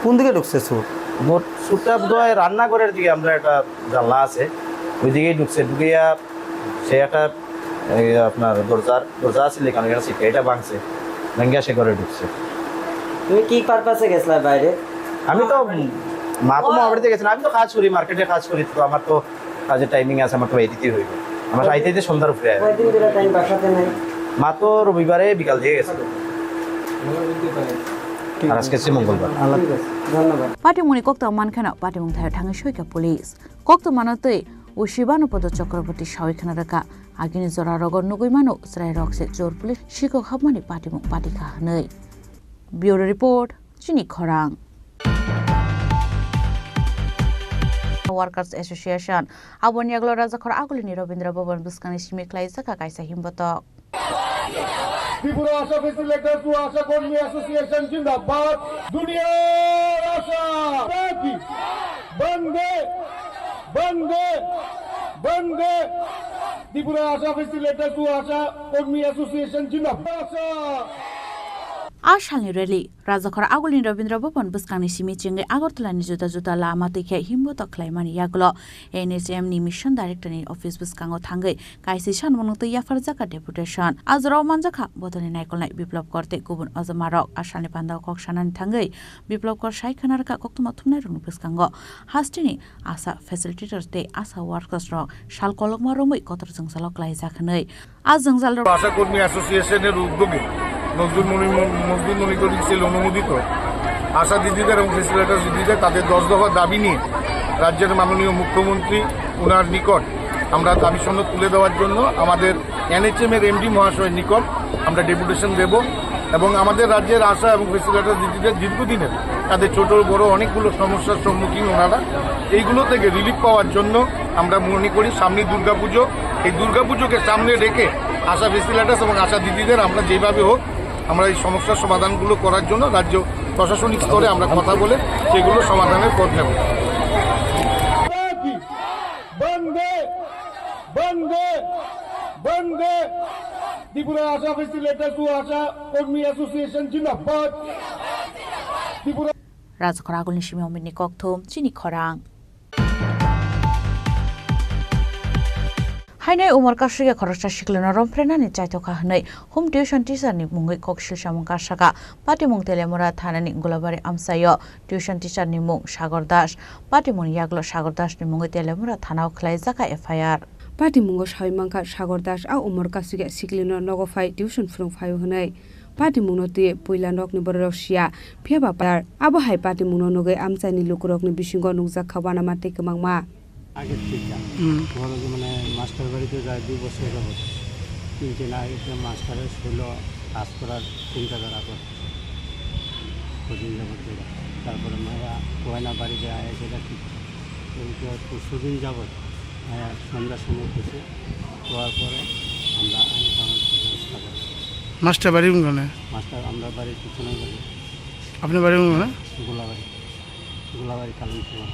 কোন দিকে ঢুকছে চোর? মোট চোরটা বোধহয় রান্নাঘরের দিকে, আমরা একটা জানলা আছে, ওইদিকেই ঢুকছে। ঢুকিয়া সে একটা, এই আপনার দরজার, দরজা আছিল এখানে, এখানে ছিটকে, এটা ভাঙছে, ভাঙ্গিয়া সে ঘরে ঢুকছে। তুমি কি পারপাসে গেছিলা বাইরে? আমি তো, মা তো মা বাড়িতে গেছে না, আমি তো কাজ করি, মার্কেটে কাজ করি, তো আমার তো কাজের টাইমিং আছে, আমার তো বাইরে দিতেই হইব। আমার আইতে আইতে সন্ধ্যার উপরে হয়। কয়দিন ধরে টাইম বাসাতে নাই? মা তো রবিবারে বিকাল দিয়ে গেছে। আর আজকে হচ্ছে মঙ্গলবার। ঠিক আছে, ধন্যবাদ। Patimungni kokto mankheno, patimung thaio thangwi soikha police. Koktwmano twi usibano podo Chakraborty sawi khna rwkha. Agini jora rogo nugwi mano chwrai rok se chor police sikok hapmani patimung patikha hwnwi. Bureau Report, Chini Khorang. Workers Association aboni yagulo Rajakhor agulini Rabindra Bhavan bwskangni simi khlaijakha kaisa himbotok. Tripura Asha Facilitator to Asha Karmi Association Jindabad. Duniyar Asha Bandi. Bande, Bande, Bande. Tripura Asha Facilitator to Asha Karmi Association Jindabad. Asha. A salni rally. Rajakhor agulni Rabindra Bhavan bwskangni simi chengwi Agartala ni juda juda lama twi khe himbotok khlaimani yagulo N H M ni Mission Director ni office bwskango thangwi kaisa sanmung twi yapharjakha deputation. A jorao manjakha bodolni naikolnai Biplab Kor tei kubun ojomarok. A salni pandao kok sanani thangwi Biplab Kor sai khna rwkha koktwma thumnairokni bwskango hasteni ASHA facilitator tei ASHA workers rok sal kolokma romwi kotor jwngjalo klaijak hwnwi. A jwngjal rok Asha Karmi Association er uddoge Nazrul মণি-, Nazrul Manikaran cell অনুমোদিত আশা দিদিদের এবং ফেসিলিটেটর দিদিদের তাদের দশ দফা দাবি নিয়ে রাজ্যের মাননীয় মুখ্যমন্ত্রী ওনার নিকট আমরা দাবি সনদ তুলে দেওয়ার জন্য আমাদের এনএইচএম এর এমডি মহাশয়ের নিকট আমরা ডেপুটেশন দেব এবং আমাদের রাজ্যের আশা এবং ফেসিলিটেটর দিদিদের দীর্ঘদিনের তাদের ছোট বড় অনেকগুলো সমস্যার সম্মুখীন ওনারা, এইগুলো থেকে রিলিফ পাওয়ার জন্য আমরা মনে করি সামনে দুর্গাপুজো, এই দুর্গাপুজোকে সামনে রেখে আশা ফেসিলিটেটর এবং আশা দিদিদের আমরা যেভাবে হোক আমরা এই সমস্যার সমাধানগুলো করার জন্য রাজ্য প্রশাসনিক স্তরে আমরা কথা বলে সেগুলো সমাধানের পথ নেব। বন্দে, বন্দে, বন্দে। ত্রিপুরা আশা ফেসিলিটেটর ও আশা কর্মী অ্যাসোসিয়েশন জিন্দাবাদ। ত্রিপুরা রাজখরা আগুলনি simi Omitni kokthum chini khorang. Hainai umor kasui ya khoroksa siklwino romphrenani chaithokha hwnwi home tuition teacher ni mungwi kok silsamung kasaka. Patimung Telemura thanani Gulabari amchaio tuition teacher ni mung Sagor Das. Patimung yaklo Sagor Das ni mungwi Telemura thanao khwlaijaka F I R. Patimungo sawi mankha Sagor Das a umor kasui ya siklwino nogo phai tuition phwrwng phaio hwnwi. Patimungno twi puila nokni bororok siya, phiya ba par. Abo hai patimungno nugwi amchaini lukurokni bisingo nukjak kha uanama tei kwbangma. আগের টিচার। হুম। ঘরে যে মানে মাস্টার বাড়িতে যায় দুই বছর যাবত। তিন দিন আগে সে মাস্টারের ছিল কাজ করার চিন্তাধারা করে। কদিন যাবত করে। তারপরে মায়া গয়না বাড়িতে আয়া সেটা ঠিক। এই তো পরশু দিন যাবত, আয়া সন্ধ্যার সময় কিছু হওয়ার পরে আমরা আইন কানুন ব্যবস্থা করি। মাস্টার বাড়ি কোনখানে? মাস্টার আমরা বাড়ির পিছনে বাড়ি। আপনার বাড়ি কোনখানে? গোলাবাড়ি। গোলাবাড়ি কালিমপুর।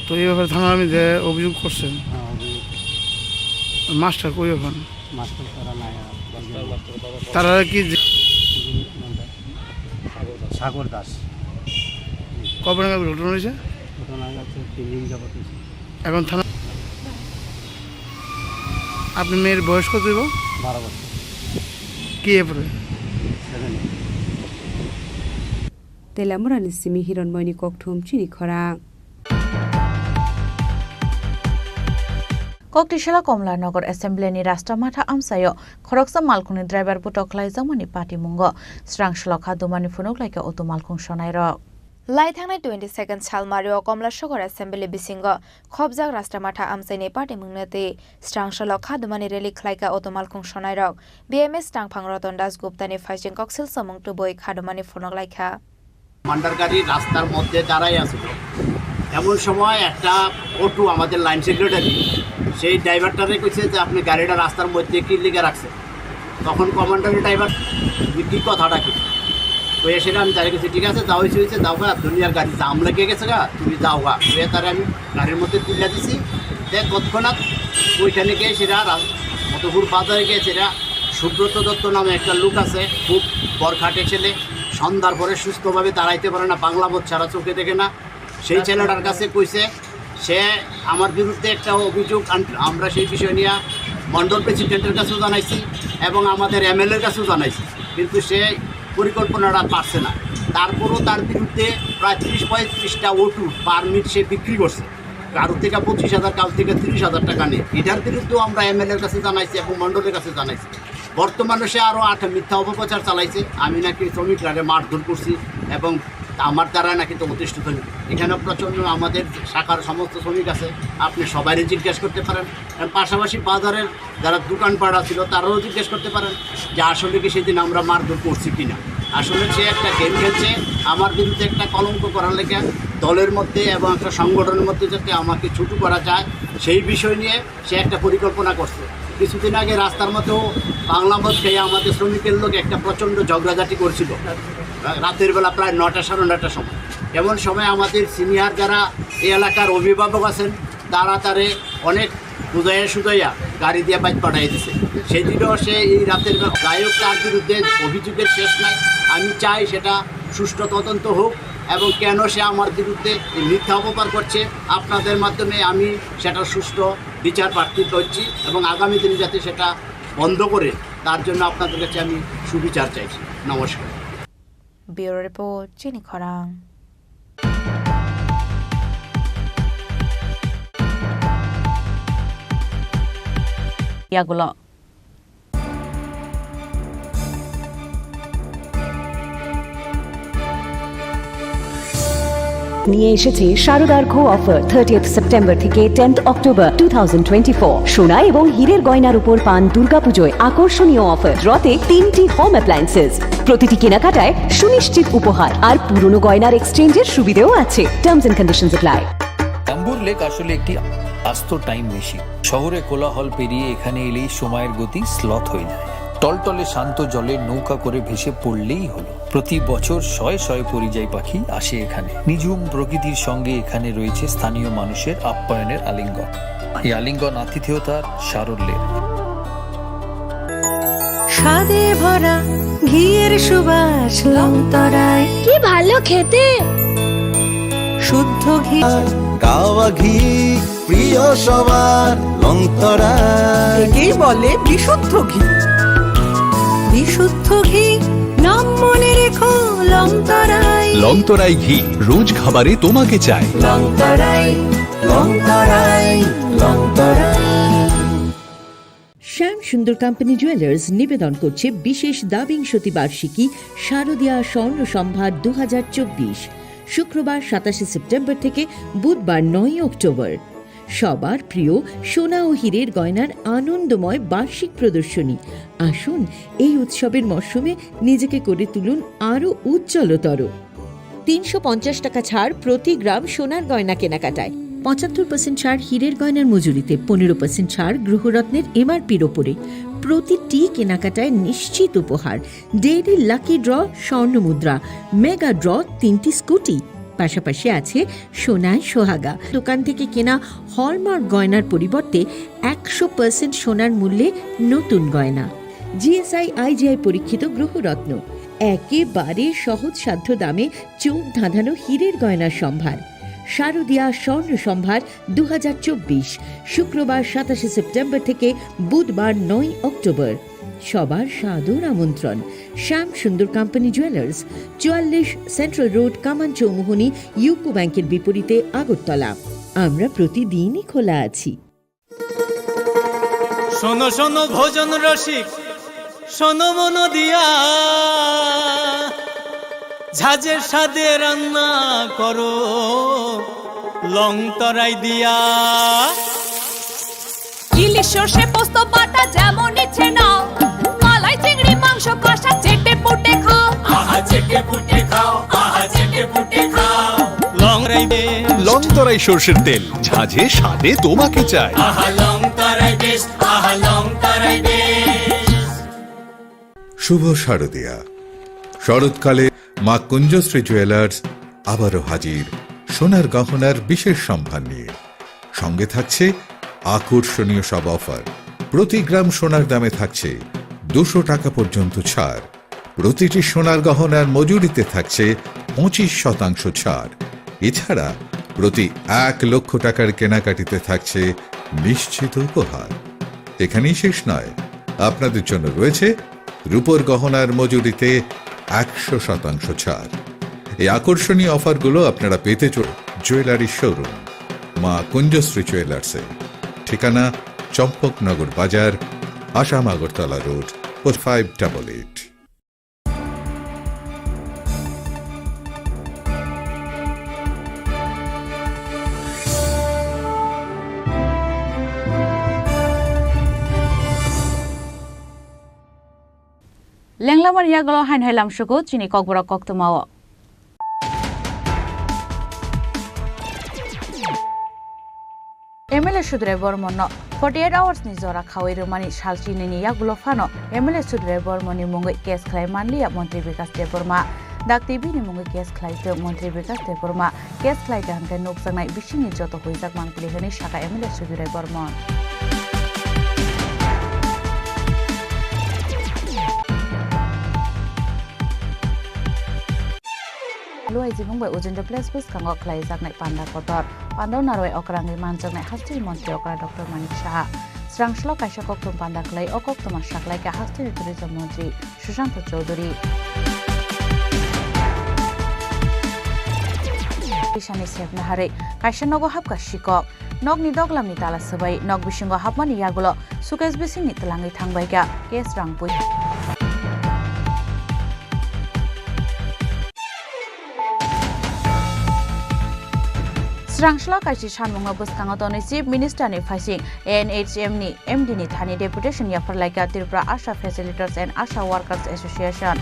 তো এই ব্যাপারে থানার মধ্যে অভিযোগ করছেন? হ্যাঁ, অভিযোগ। মাস্টার কই এখন? মাস্টার তারা নাই আর। তারা কি যে সাগর দাস। কবে নাগাদ ঘটনা হয়েছে? ঘটনা হয়েছে তিন দিন যাবত হয়েছে। এখন থানা, আপনার মেয়ের বয়স কত হইব? বারো বছর। কি এ পড়ে? Seven. Telamurani simi Hironmoini kokthum chini khorang. Koktisala Komla Nagar Assembly ni Rasta Matha amchaio khoroksa malkhungni driver butok khlaijakmani patimungo srang salo kha dumani phunuk laikha auto malkhung sonairok. Lai thangnai twenty second sal Mario Komla Nagar Assembly bisingo khopjak Rasta Matha amchaini patimungno tei srang salo kha dumani rally khlaikha auto malkhung sonairok. B M S tangphang Ratan Das Gupta ni phaising koksil samung tubui kha dumani phunuk laikha. Commander গাড়ি রাস্তার মধ্যে দাঁড়াই আছে। এমন সময় একটা অটো, আমাদের line secretary, সেই ড্রাইভারটারে কইছে যে, "আপনি গাড়িটা রাস্তার মধ্যে কি লিখে রাখছেন?" তখন কমান্ডারের ড্রাইভার, "তুমি কি কথাটা কি?" কইয়া সেটা আমি তারে কইছি, "ঠিক আছে, যা হইছে হইছে, যাও গা, দুনিয়ার গাড়ি জাম লেগে গেছে গা, তুমি যাও গা।" কইয়া তারে আমি গাড়ির মধ্যে তুলে দিছি। দেখ, তৎক্ষণাৎ ওইখানে গিয়ে সেটা রা-, মধুপুর বাজারে গিয়ে সেটা সুব্রত দত্ত নামে একটা লোক আছে, খুব বরখাটে ছেলে, সন্ধ্যার পরে সুস্থভাবে দাঁড়াইতে পারে না, বাংলা বই ছাড়া চোখে দেখে না। সেই ছেলেটার কাছে কইছে, সে আমার বিরুদ্ধে একটা অভিযোগ আন-, আমরা সেই বিষয় নিয়ে মণ্ডল প্রেসিডেন্টের কাছেও জানাইছি এবং আমাদের এমএলএর কাছেও জানাইছি, কিন্তু সে পরিকল্পনাটা পারছে না। তারপরও তার বিরুদ্ধে প্রায় ত্রিশ পঁয়ত্রিশটা অটো পারমিট সে বিক্রি করছে। কারো থেকে পঁচিশ হাজার, কারো থেকে ত্রিশ হাজার টাকা নিয়ে। এটার বিরুদ্ধেও আমরা এমএলএর কাছে জানাইছি এবং মণ্ডলের কাছে জানাইছি। বর্তমানে সে আরো আট মিথ্যা অপপ্রচার চালাইছে, আমি নাকি শ্রমিকরারে মারধর করছি এবং আমার দ্বারা নাকি তো অতিষ্ঠিত হইল। এখানে প্রচন্ড আমাদের শাখার সমস্ত শ্রমিক আছে, আপনি সবাইরে জিজ্ঞেস করতে পারেন। এবং পাশাপাশি বাজারের যারা দোকানপাট ছিল তারাও জিজ্ঞেস করতে পারেন যে আসলে কি সেদিন আমরা মারধর করছি কিনা। আসলে সে একটা গেম খেলছে, আমার বিরুদ্ধে একটা কলঙ্ক করার লেগে দলের মধ্যে এবং একটা সংগঠনের মধ্যে যাতে আমাকে ছোট করা যায় সেই বিষয় নিয়ে সে একটা পরিকল্পনা করছে। কিছুদিন আগে রাস্তার মধ্যেও বাংলা মদ খেয়ে আমাদের শ্রমিকের লোক একটা প্রচণ্ড ঝগড়াঝাটি করছিল, রা-, রাতের বেলা প্রায় নটা, সাড়ে নটার সময়। এমন সময় আমাদের সিনিয়র যারা এই এলাকার অভিভাবক আছেন, তারা তারে অনেক বুঝাইয়া সুঝাইয়া গাড়ি দিয়ে বাইক পাঠিয়ে দিছে। সেই দিনও সে এই রাতের বেলা, যাই হোক, তার বিরুদ্ধে অভিযোগের শেষ নাই। আমি চাই সেটা সুষ্ঠু তদন্ত হোক এবং কেন সে আমার বিরুদ্ধে এই মিথ্যা অপবাদ করছে, আপনাদের মাধ্যমে আমি সেটা সুষ্ঠু বিচার প্রার্থী করছি এবং আগামী দিনে যাতে সেটা বন্ধ করে, তার জন্য আপনাদের কাছে আমি সুবিচার চাইছি। নমস্কার। Bureau Report, Chini Khorang. Yagulo. নিয়ে এসেছে শারদার্ঘ অফার, থার্টিয়েথ সেপ্টেম্বর থেকে tenth October two thousand twenty four. সোনা এবং হীরের গয়নার উপর পান দুর্গাপুজোয় আকর্ষণীয় অফার। ড্রতে তিনটি হোম অ্যাপ্লায়েন্সেস, প্রতিটি কেনাকাটায় সুনিশ্চিত উপহার আর পুরনো গয়নার এক্সচেঞ্জের সুবিধেও আছে। Terms and conditions apply. Dumbur lake আসলে একটি আস্ত টাইম মেশিন। শহরে কোলাহল পেরিয়ে এখানে এলেই সময়ের গতি স্লথ হয়ে যায়। টলটলে শান্ত জলে নৌকা করে ভেসে পড়লেই হলো। প্রতি বছর শয়ে শয়ে পরিযায়ী পাখি আসে এখানে। নিঝুম প্রকৃতির সঙ্গে এখানে রয়েছে স্থানীয় মানুষের আপ্যায়নের আলিঙ্গন। এই আলিঙ্গন আতিথেয়তার সারল্যের। স্বাদে ভরা ঘিয়ের সুবাস লংতরায়। কি ভালো খেতে! শুদ্ধ ঘি। গাওয়া ঘি প্রিয় সবার, লংতরায়। একেই বলে বিশুদ্ধ ঘি। বিশুদ্ধ ঘি, নাম মনে রেখো, লংতরায়। লংতরাই ঘি, রোজ খাবারে তোমাকে চাই। লংতরায়, লংতরায়, লংতরায়। শ্যাম সুন্দর কোম্পানি জুয়েলার্স নিবেদন করছে বিশেষ দ্বাবিংশতি বার্ষিকী শারদীয়া স্বর্ণ সম্ভার দু হাজার চব্বিশ, শুক্রবার সাতাশে সেপ্টেম্বর থেকে বুধবার নয় অক্টোবর। সবার প্রিয় সোনা ও হীরের গয়নার আনন্দময় বার্ষিক প্রদর্শনী। আসুন, এই উৎসবের মরশুমে নিজেকে করে তুলুন আরও উজ্জ্বলতর। তিনশো পঞ্চাশ টাকা ছাড় প্রতি গ্রাম সোনার গয়না কেনাকাটায়, পঁচাত্তর পার্সেন্ট ছাড় হীরের গয়নার মজুরিতে, পনেরো পার্সেন্ট ছাড় গৃহরত্নের এমআরপির ওপরে। প্রতিটি কেনাকাটায় নিশ্চিত উপহার। ডেইলি লাকি ড্র স্বর্ণ মুদ্রা, মেগা ড্র তিনটি স্কুটি, পাশাপাশি আছে সোনায় সোহাগা। দোকান থেকে কেনা হলমার্ক গয়নার পরিবর্তে একশো পার্সেন্ট সোনার মূল্যে নতুন গয়না। জিএসআই আইজিআই পরীক্ষিত গ্রহরত্ন, একেবারে সহজসাধ্য দামে চোখ ধাঁধানো হীরের গয়নার সম্ভার। শারদীয়া স্বর্ণ সম্ভার দু হাজার চব্বিশ, শুক্রবার সাতাশে সেপ্টেম্বর থেকে বুধবার নয় অক্টোবর। সবার সাদর আমন্ত্রণ। শ্যাম সুন্দর কোম্পানি জুয়েলার্স, চুয়াল্লিশ সেন্ট্রাল রোড, কামান চৌমুহনী, ইউকো ব্যাংকের বিপরীতে, আগরতলা। আমরা প্রতিদিনই খোলা আছি। শোনো শোনো ভোজন রসিক, শোনো মন দিয়া, ঝাঁঝের স্বাদে রান্না করো লং তরাই দিয়া। ইলিশ সর্ষে পোস্ত বাটা যেমন ইচ্ছে নাও, মালাই চিংড়ি মাংস কষা চেটে পুটে খাও। আহা চেটে পুটে খাও, আহা চেটে পুটে খাও। লং তরাই বেশ। লং তরাই সর্ষের তেল, ঝাঁঝে স্বাদে তোমাকে চাই। আহা লং তরাই বেশ, আহা লং তরাই বেশ। শুভ শারদীয়া। শরৎকালে মা কুঞ্জশ্রী জুয়েলার্স আবারও হাজির সোনার গহনার বিশেষ সম্ভার নিয়ে। সঙ্গে থাকছে আকর্ষণীয় সব অফার। প্রতি গ্রাম সোনার দামে থাকছে দুশো টাকা পর্যন্ত ছাড়। প্রতিটি সোনার গহনার মজুরিতে থাকছে পঁচিশ শতাংশ ছাড়। এছাড়া প্রতি এক লক্ষ টাকার কেনাকাটিতে থাকছে নিশ্চিত উপহার। এখানেই শেষ নয়, আপনাদের জন্য রয়েছে রূপোর গহনার মজুরিতে একশো শতাংশ ছাড়। এই আকর্ষণীয় অফারগুলো আপনারা পেতে চলেছেন জুয়েলারি শোরুম মা কুঞ্জশ্রী জুয়েলার্সে। ঠিকানা Champaknagar Bazar, Assam Agartala road, four five double eight. Lenglamani yagulo haino hai lamsugo chini kokborok koktwmao. M L A Sudrai Bormonno forty eight hours ni jora khawi rwmani sal chinini yagulo phano M L A Sudrai Bormonni mungwi case khlai manliya Montri Bikas Debbarma. Dak T V ni mungwi case khlai tong Montri Bikas Debbarma. Case khlai kaham khe nukjaknai bisingni joto huijak mangpili hwnwi sakha M L A Sudrai Bormon. Luai jibung bai Ujunda Place bwskango khlaijaknai panda kotor. Pandao narwai okrangwi manjaknai hasteni montri okra Doctor Manik Saha. Srangslok kaisa koktwma panda khlai o koktwma saklaikha hasteni tourism montri Sushanta Chowdhury. Isani sepna harwi kaisa nogo hapkha sikok. Nokni doglamni tala swbai nok bisingo hapmani yagulo suitcase bisingni twlangwi thangbaikha cash rang pui. Swrangsola kaisa sanmungno bwskango tonwi Chief Minister ni phaising A N H M ni M D ni thani deputation yaphar laikha Tripura Asha Facilitators and Asha Workers Association.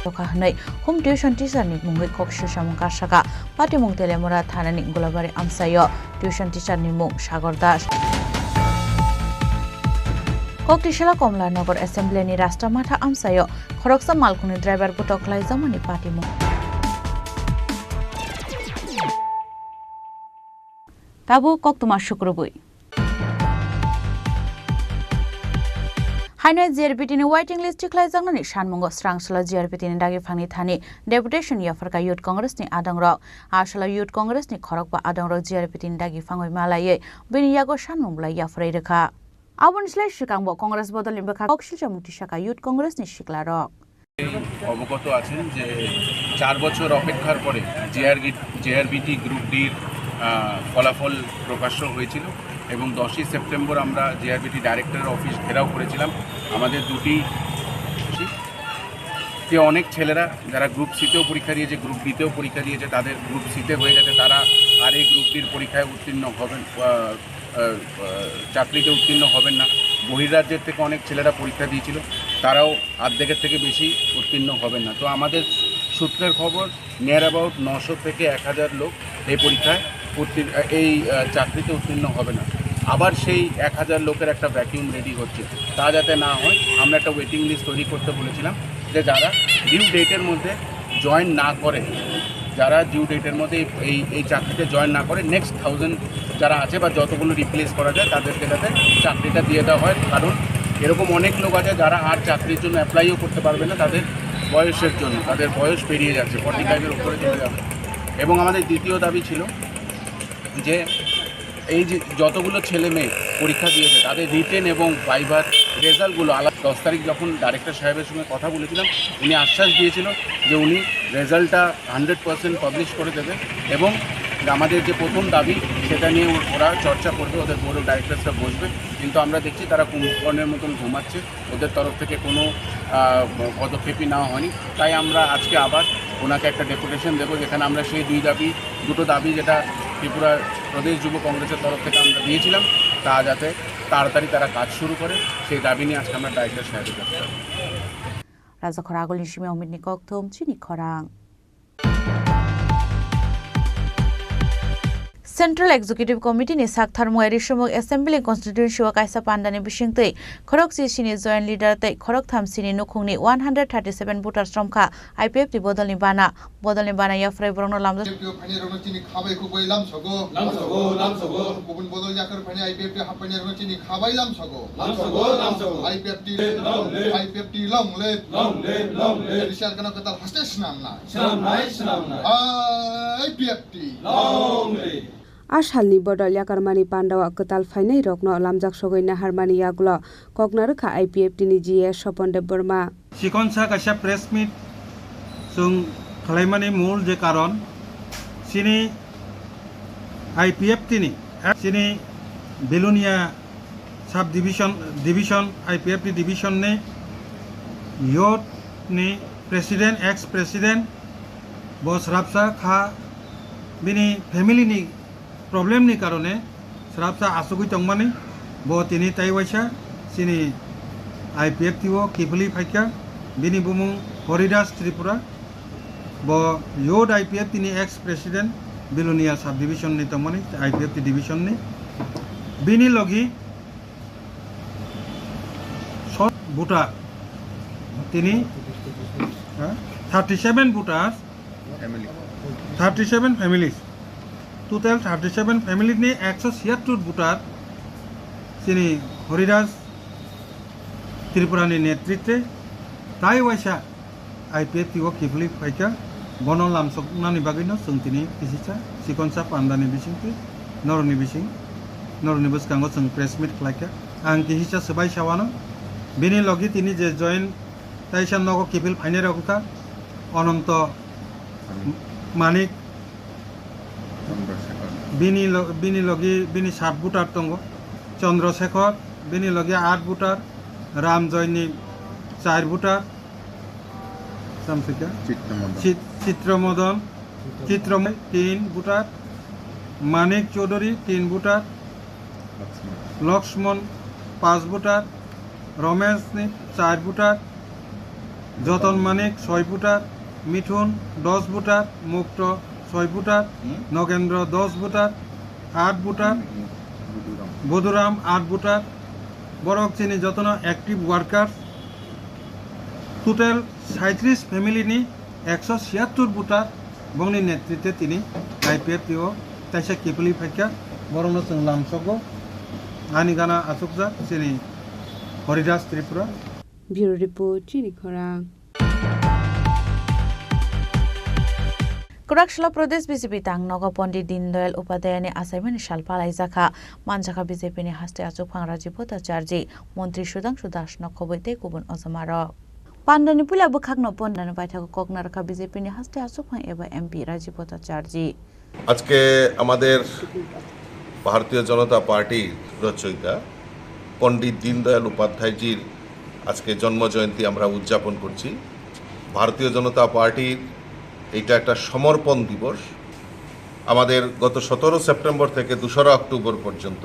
Tokha hwnwi home tuition teacher ni mungwi kok swsamung karsaka. Patimung Telemura thanani Golabari amchaio tuition teacher ni mung Sagor Das. Koktisala Komla Nagar Assembly ni Rashtra Matha amchaio khoroksa malkhungni driver butok khlaijakmani patimung. Tabuk koktwma sukrubwi. Haino G R B T ni waiting list tikhlaijaknani sanmungo Swrangsola G R B T ni dagi phangni thani deputation yapharkha Youth Congress ni adongrok. Aswla Youth Congress ni khorokba adongrok G R B T ni dagi phangwi malaiwi bini yago sanmung belai yapharwi rwkha. Aboni slai swkangbo Congress bodolni bwkha kok silchomung tisakha Youth Congress ni siklarok. অবগত আছেন যে চার বছর অপেক্ষার পরে JRB JRBT group ডির আহ, ফলাফল প্রকাশ্য হয়েছিল এবং দশই সেপ্টেম্বর আমরা জেআরবিটি ডাইরেক্টরের অফিস ঘেরাও করেছিলাম। আমাদের দুটি যে অনেক ছেলেরা যারা গ্রুপ সিতেও পরীক্ষা দিয়েছে, গ্রুপ ডিতেও পরীক্ষা দিয়েছে, তাদের গ্রুপ সিতে হয়ে গেছে, তারা আর এই গ্রুপ ডির পরীক্ষায় উত্তীর্ণ হবেন, আহ, আহ, আহ, চাকরিতে উত্তীর্ণ হবেন না। বহির্রাজ্যের থেকে অনেক ছেলেরা পরীক্ষা দিয়েছিল, তারাও অর্ধেকের থেকে বেশি উত্তীর্ণ হবেন না। তো আমাদের সূত্রের খবর, নিয়ার অ্যাবাউট নশো থেকে এক হাজার লোক এই পরীক্ষায় উত্তীর্ণ, এই, আহ, চাকরিতে উত্তীর্ণ হবে না। আবার সেই এক হাজার লোকের একটা ভ্যাকিউম রেডি হচ্ছে, তা যাতে না হয় আমরা একটা ওয়েটিং লিস্ট তৈরি করতে বলেছিলাম, যে যারা ডিউ ডেটের মধ্যে জয়েন না করে, যারা ডিউ ডেটের মধ্যে এই, এই, এই চাকরিতে জয়েন না করে, নেক্সট থাউজেন্ড যারা আছে বা যতগুলো রিপ্লেস করা যায়, তাদেরকে যাতে চাকরিটা দিয়ে দেওয়া হয়। কারণ এরকম অনেক লোক আছে যারা আর চাকরির জন্য অ্যাপ্লাইও করতে পারবে না, তাদের বয়সের জন্য, তাদের বয়স পেরিয়ে যাচ্ছে, ফর্টি ফাইভের উপরে চলে যাবে। এবং আমাদের দ্বিতীয় দাবি ছিল যে এই যে যতগুলো ছেলে মেয়ে পরীক্ষা দিয়েছে, তাদের রিটেন এবং ভাইভার রেজাল্টগুলো আলাদা। দশ তারিখ যখন ডাইরেক্টর সাহেবের সঙ্গে কথা বলেছিলাম, উনি আশ্বাস দিয়েছিল যে উনি রেজাল্টটা হান্ড্রেড পার্সেন্ট পাবলিশ করে দেবে এবং আমাদের যে প্রথম দাবি, সেটা নিয়ে ওরা চর্চা করবে, ওদের বোর্ড অফ ডাইরেক্টরসরা বসবে। কিন্তু আমরা দেখছি তারা কুম্ভকর্ণের মতন ঘুমাচ্ছে, ওদের তরফ থেকে কোনো, আহ, পদক্ষেপই নেওয়া হয়নি। তাই আমরা আজকে আবার ওনাকে একটা ডেপুটেশন দেবো, যেখানে আমরা সেই দুই দাবি, দুটো দাবি যেটা ত্রিপুরা প্রদেশ যুব কংগ্রেসের তরফ থেকে আমরা দিয়েছিলাম, তা যাতে তাড়াতাড়ি তারা কাজ শুরু করে, সেই দাবি নিয়ে আজকে আমরা ডাইরেক্টর সাহেবের কাছে যাবো। Rajakhor agulni simi Omitni kokthum chini khorang. Central Executive Committee ni saktharmung Airisumung Assembly Constituency o kaisa pandani bisingtwi khorokchi sini joint leader tei khoroktham sini nukhungni one hundred thirty seven voters romkha I P F T bodolni bana. Bodolni bana yapharwi borokno lamjak. I P F T o phainairokno chini khabai khukbai lamsogo. Lamsogo, lamsogo. Kubun bodol yakar phainai I P F T o haphainairokno chini khabai lamsogo. Lamsogo, lamsogo. I P F T, long live. I P F T long live. Long live, long live. Bisial gana kwtal haste swnamnai. Swnamnai, swnamnai. I P F T. Long live. A salni bodol yakarmani pandao kwtal phainairokno lamjak sogwi naharmani yagulo kokna rwkha I P F T ni G S Sopon Debbarma. Chikonsa kaisa press meet chwng khlaimani mul je karon, chini I P F T ni, chini Belonia sub division, division, I P F T division ni youth ni president, ex president bo srapsa kha, bini family ni problem ni karone srapsa asugwi tongmani, bo tini tai waisa chini I P F T o kiphilwi phaikha, bini bumung Horidas Tripura, bo youth I P F T ni ex president, Belonia sub division ni tongmani, I P F T division ni, bini logi sot voter tini, ha, thirty seven voters, Family. Thirty seven families. Total thirty seven family ni ekso siyattor voter chini Horidas Tripura ni netritwe tai waisa I P F T o kiphilwi phaikha. Bono lamsoknani bagwino chwng tini kisisa chikonsa pandani bisingtwi norokni bising, norokni bwskango chwng press meet khlaikha. Ang kisisa swbai sawano bini logi tini je join Taisa nogo kiphil phainairok wngkha Ononto Manik, bini lo-, bini logi bini sat voter tongo, Chandra Shekhar, bini logi aat voter, Ramjoyni char voter, নাম থেকে? চিত্রমদন। চিত-, চিত্রমদন, চিত্রময় তিন ভোটার, মানিক চৌধুরী তিন ভোটার, লক্ষ্মণ। লক্ষ্মণ পাঁচ ভোটার, রমেশ নি-, চার ভোটার, যতন মানিক ছয় ভোটার, মিঠুন দশ ভোটার, মুক্ত ছয় ভোটার, হুম? নগেন্দ্র দশ ভোটার, আট ভোটার, হুম, হুম। বুধুরাম। বুধুরাম আট ভোটার, বরক চিনি যতন অ্যাক্টিভ ওয়ার্কার, টোটাল সাঁইত্রিশ ফ্যামিলি নি একশো ছিয়াত্তর ভোটার, বংনি নেতৃত্বে তিনি আইপিএফটি ও তাইসা কিপলি ফাইকা, বরংনো চং lamsogo, ani gana achukjak chini Horidas Tripura. Bureau Report, Chini Khorang. Kwrak salo Pradesh B J P tang nogo Pondit Dindayal Upadhyayani achaimani sal palaijakha, manjakha B J P ni haste achukphang Rajiv Bhattacharjee, Montri Sudhanshu Das nokhobwi tei kubun ojamarok. Pandani puila bwkhakno Pondani baithakgo kok narwkha B J P ni haste achukphang eba M P Rajiv Bhattacharjee. আজকে আমাদের ভারতীয় জনতা পার্টির রচয়িতা পণ্ডিত দীনদয়াল উপাধ্যায়জির আজকে জন্ম জয়ন্তী আমরা উদযাপন করছি। ভারতীয় জনতা পার্টির এটা একটা সমর্পণ দিবস। আমাদের গত সতেরো সেপ্টেম্বর থেকে দোসরা অক্টোবর পর্যন্ত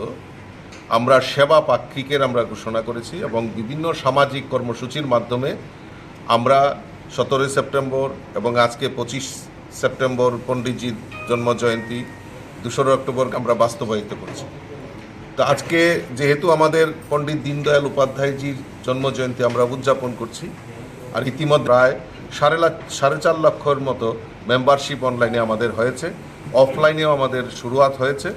আমরা সেবা পাক্ষিকের আমরা ঘোষণা করেছি এবং বিভিন্ন সামাজিক কর্মসূচির মাধ্যমে আমরা সতেরোই সেপ্টেম্বর এবং আজকে পঁচিশ সেপ্টেম্বর পণ্ডিতজির জন্ম জয়ন্তী, দোসরা অক্টোবর আমরা বাস্তবায়িত করছি। তো আজকে যেহেতু আমাদের পণ্ডিত দীনদয়াল উপাধ্যায়জির জন্ম জয়ন্তী আমরা উদযাপন করছি, আর ইতিমধ্যে প্রায় সাড়ে লাখ, সাড়ে চার লক্ষর মতো মেম্বারশিপ অনলাইনে আমাদের হয়েছে, অফলাইনেও আমাদের শুরুয়াত হয়েছে।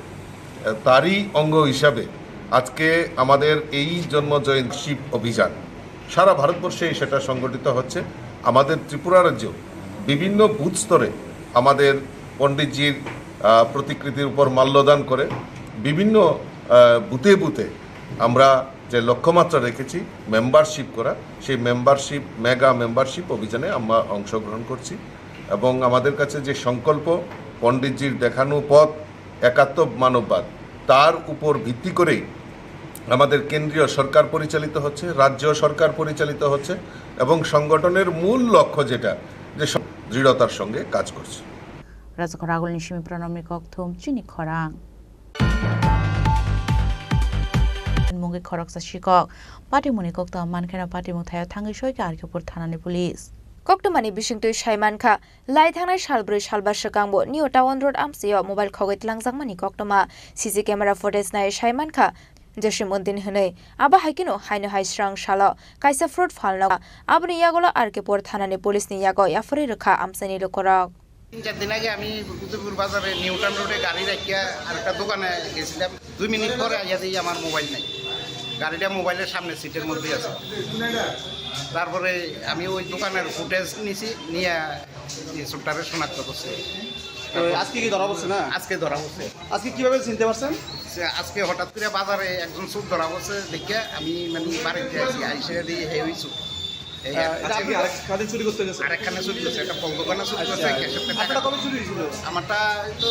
তারই অঙ্গ হিসাবে আজকে আমাদের এই জন্ম জয়ন্তী অভিযান সারা ভারতবর্ষে সেটা সংগঠিত হচ্ছে। আমাদের ত্রিপুরা রাজ্যেও বিভিন্ন বুথ স্তরে আমাদের পণ্ডিতজির, আহ, প্রতিকৃতির উপর মাল্যদান করে বিভিন্ন, আহ, বুথে বুথে আমরা যে লক্ষ্যমাত্রা রেখেছি মেম্বারশিপ করা, সেই মেম্বারশিপ, মেগা মেম্বারশিপ অভিযানে আমরা অংশগ্রহণ করছি। এবং আমাদের কাছে যে সংকল্প, পণ্ডিতজির দেখানো পথ, একাত্ম মানববাদ, তার উপর ভিত্তি করেই আমাদের কেন্দ্রীয় সরকার পরিচালিত হচ্ছে, রাজ্য সরকার পরিচালিত হচ্ছে এবং সংগঠনের মূল লক্ষ্য যেটা, যে স-, দৃঢ়তার সঙ্গে কাজ করছে। Rajakhor agulni simi Pranamni kokthum chini khorang. Mungwi khoroksa sikok. Patimungni koktwma mankheno patimung thaio thangwi soikha R K Pur thanani police. Koktwmani bisingtwi saimankha, lai thangnai salbrwi salba swkangbo New Town Road amchaio mobile khogwi tlangjakmani koktwma C C camera footage nai saimankha Jasimuddin hwnwi. Abo hai kheno haino hai srang salo kaisa fruit phalno aboni yagulo R K Pur thanani police ni yago yapharwi rwkha amchaini lukurok. তিন চার দিন আগে আমি উদয়পুর বাজারে new town রোডে গাড়ি রাখিয়া আরেকটা দোকানে গেছিলাম। দুই মিনিট পরে আইয়া দেখি আমার মোবাইল নাই, গাড়িটা মোবাইলের সামনে সিটের মধ্যেই আছে। তারপরে আমি ওই দোকানের ফুটেজ নিছি, নিয়ে এই চোরটারে শনাক্ত করছি। তো আজকে কি ধরা পড়ছে না? আজকে ধরা পড়ছে। আজকে কিভাবে চিনতে পারছেন? সে আজকে হঠাৎ করে বাজারে একজন চোর ধরা পড়ছে, দেখে আমি মানে বাড়িতে আছি, আইসে দিয়ে হে ওই চোর। এই আহ, এটা আপনি আরেক খাদিন চুরি করতে গেছেন? আরেকখানে চুরি করছে, একটা ফল দোকানে চুরি করছে, আচ্ছা। ক্যাশের টাকা। আপনারটা কবে চুরি হয়েছিল? আমারটা এই তো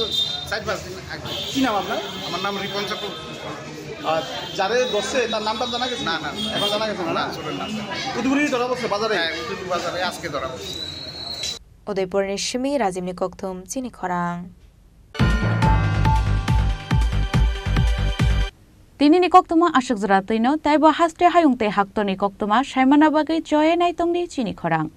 চার পাঁচ দিন আগে। কি নাম আপনার? আমার নাম রিপন চক্রবর্তী। আর যারে ধরছে, তার নামটা জানা গেছে? না, না। এখন জানা গেছে না, না, না? চোরের নাম জানা গেছে। উদয়পুরেই ধরা পড়ছে বাজারে? হ্যাঁ, উদয়পুর বাজারে আজকে ধরা পড়ছে। Udaipurni simi Rajibni kokthum chini khorang. Tinini koktwma aswk jora twino, teibo haste hayung tei haktorni koktwma saimana bagwi choye naitongdi chini khorang.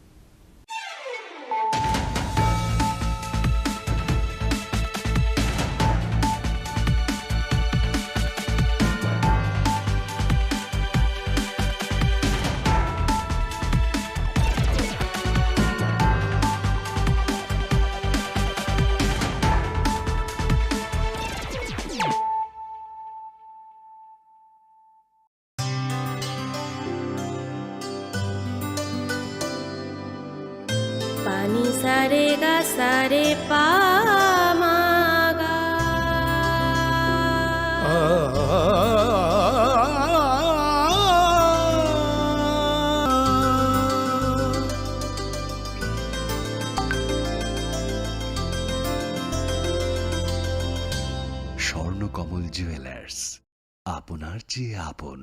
Pani sare ga sare pa ma ga. Swarnakamal jewellers, আপনার চেয়ে আপন।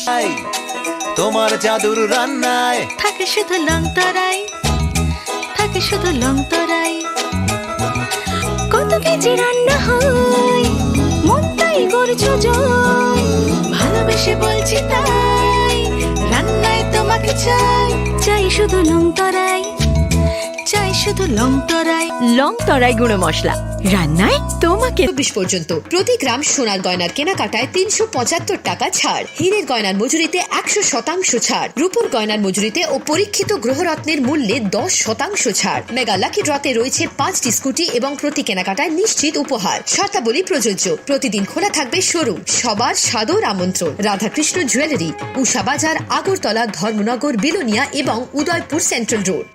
এই, তোমার জাদুর রান্নায় থাকে শুধু লং তরাই, থাকে শুধু লং তরাই। কত কেজি রান্না হয়, মন তাই করছো জয়। ভালোবেসে বলছি তাই, রান্নায় তোমাকে চাই, চাই শুধু লং তরাই, চাই শুধু লং তরাই। লং তরাই গুঁড়ো মশলা, রান্নায় তোমাকে। চব্বিশ পর্যন্ত প্রতি গ্রাম সোনার গয়নার কেনাকাটায় তিনশো পঁচাত্তর টাকা ছাড়। হীরের গয়নার মজুরিতে একশো শতাংশ ছাড়। রূপোর গয়নার মজুরিতে ও পরীক্ষিত গ্রহরত্নের মূল্যে দশ শতাংশ ছাড়। মেগা লাকি ড্রতে রয়েছে পাঁচটি স্কুটি এবং প্রতি কেনাকাটায় নিশ্চিত উপহার। শর্তাবলী প্রযোজ্য। প্রতিদিন খোলা থাকবে শোরুম। সবার সাদর আমন্ত্রণ। রাধাকৃষ্ণ জুয়েলারি, উষা বাজার, আগরতলা, ধর্মনগর, বিলোনিয়া এবং উদয়পুর সেন্ট্রাল রোড।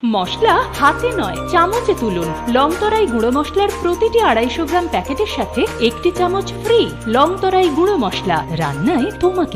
মশলা হাতে নয়, চামচে তুলুন। লং তরাই গুঁড়ো মশলার প্রতিটি আড়াইশো গ্রাম প্যাকেটের সাথে একটি চামচ ফ্রি। লং তরাই গুঁড়ো মশলা, রান্নায় তোমাকে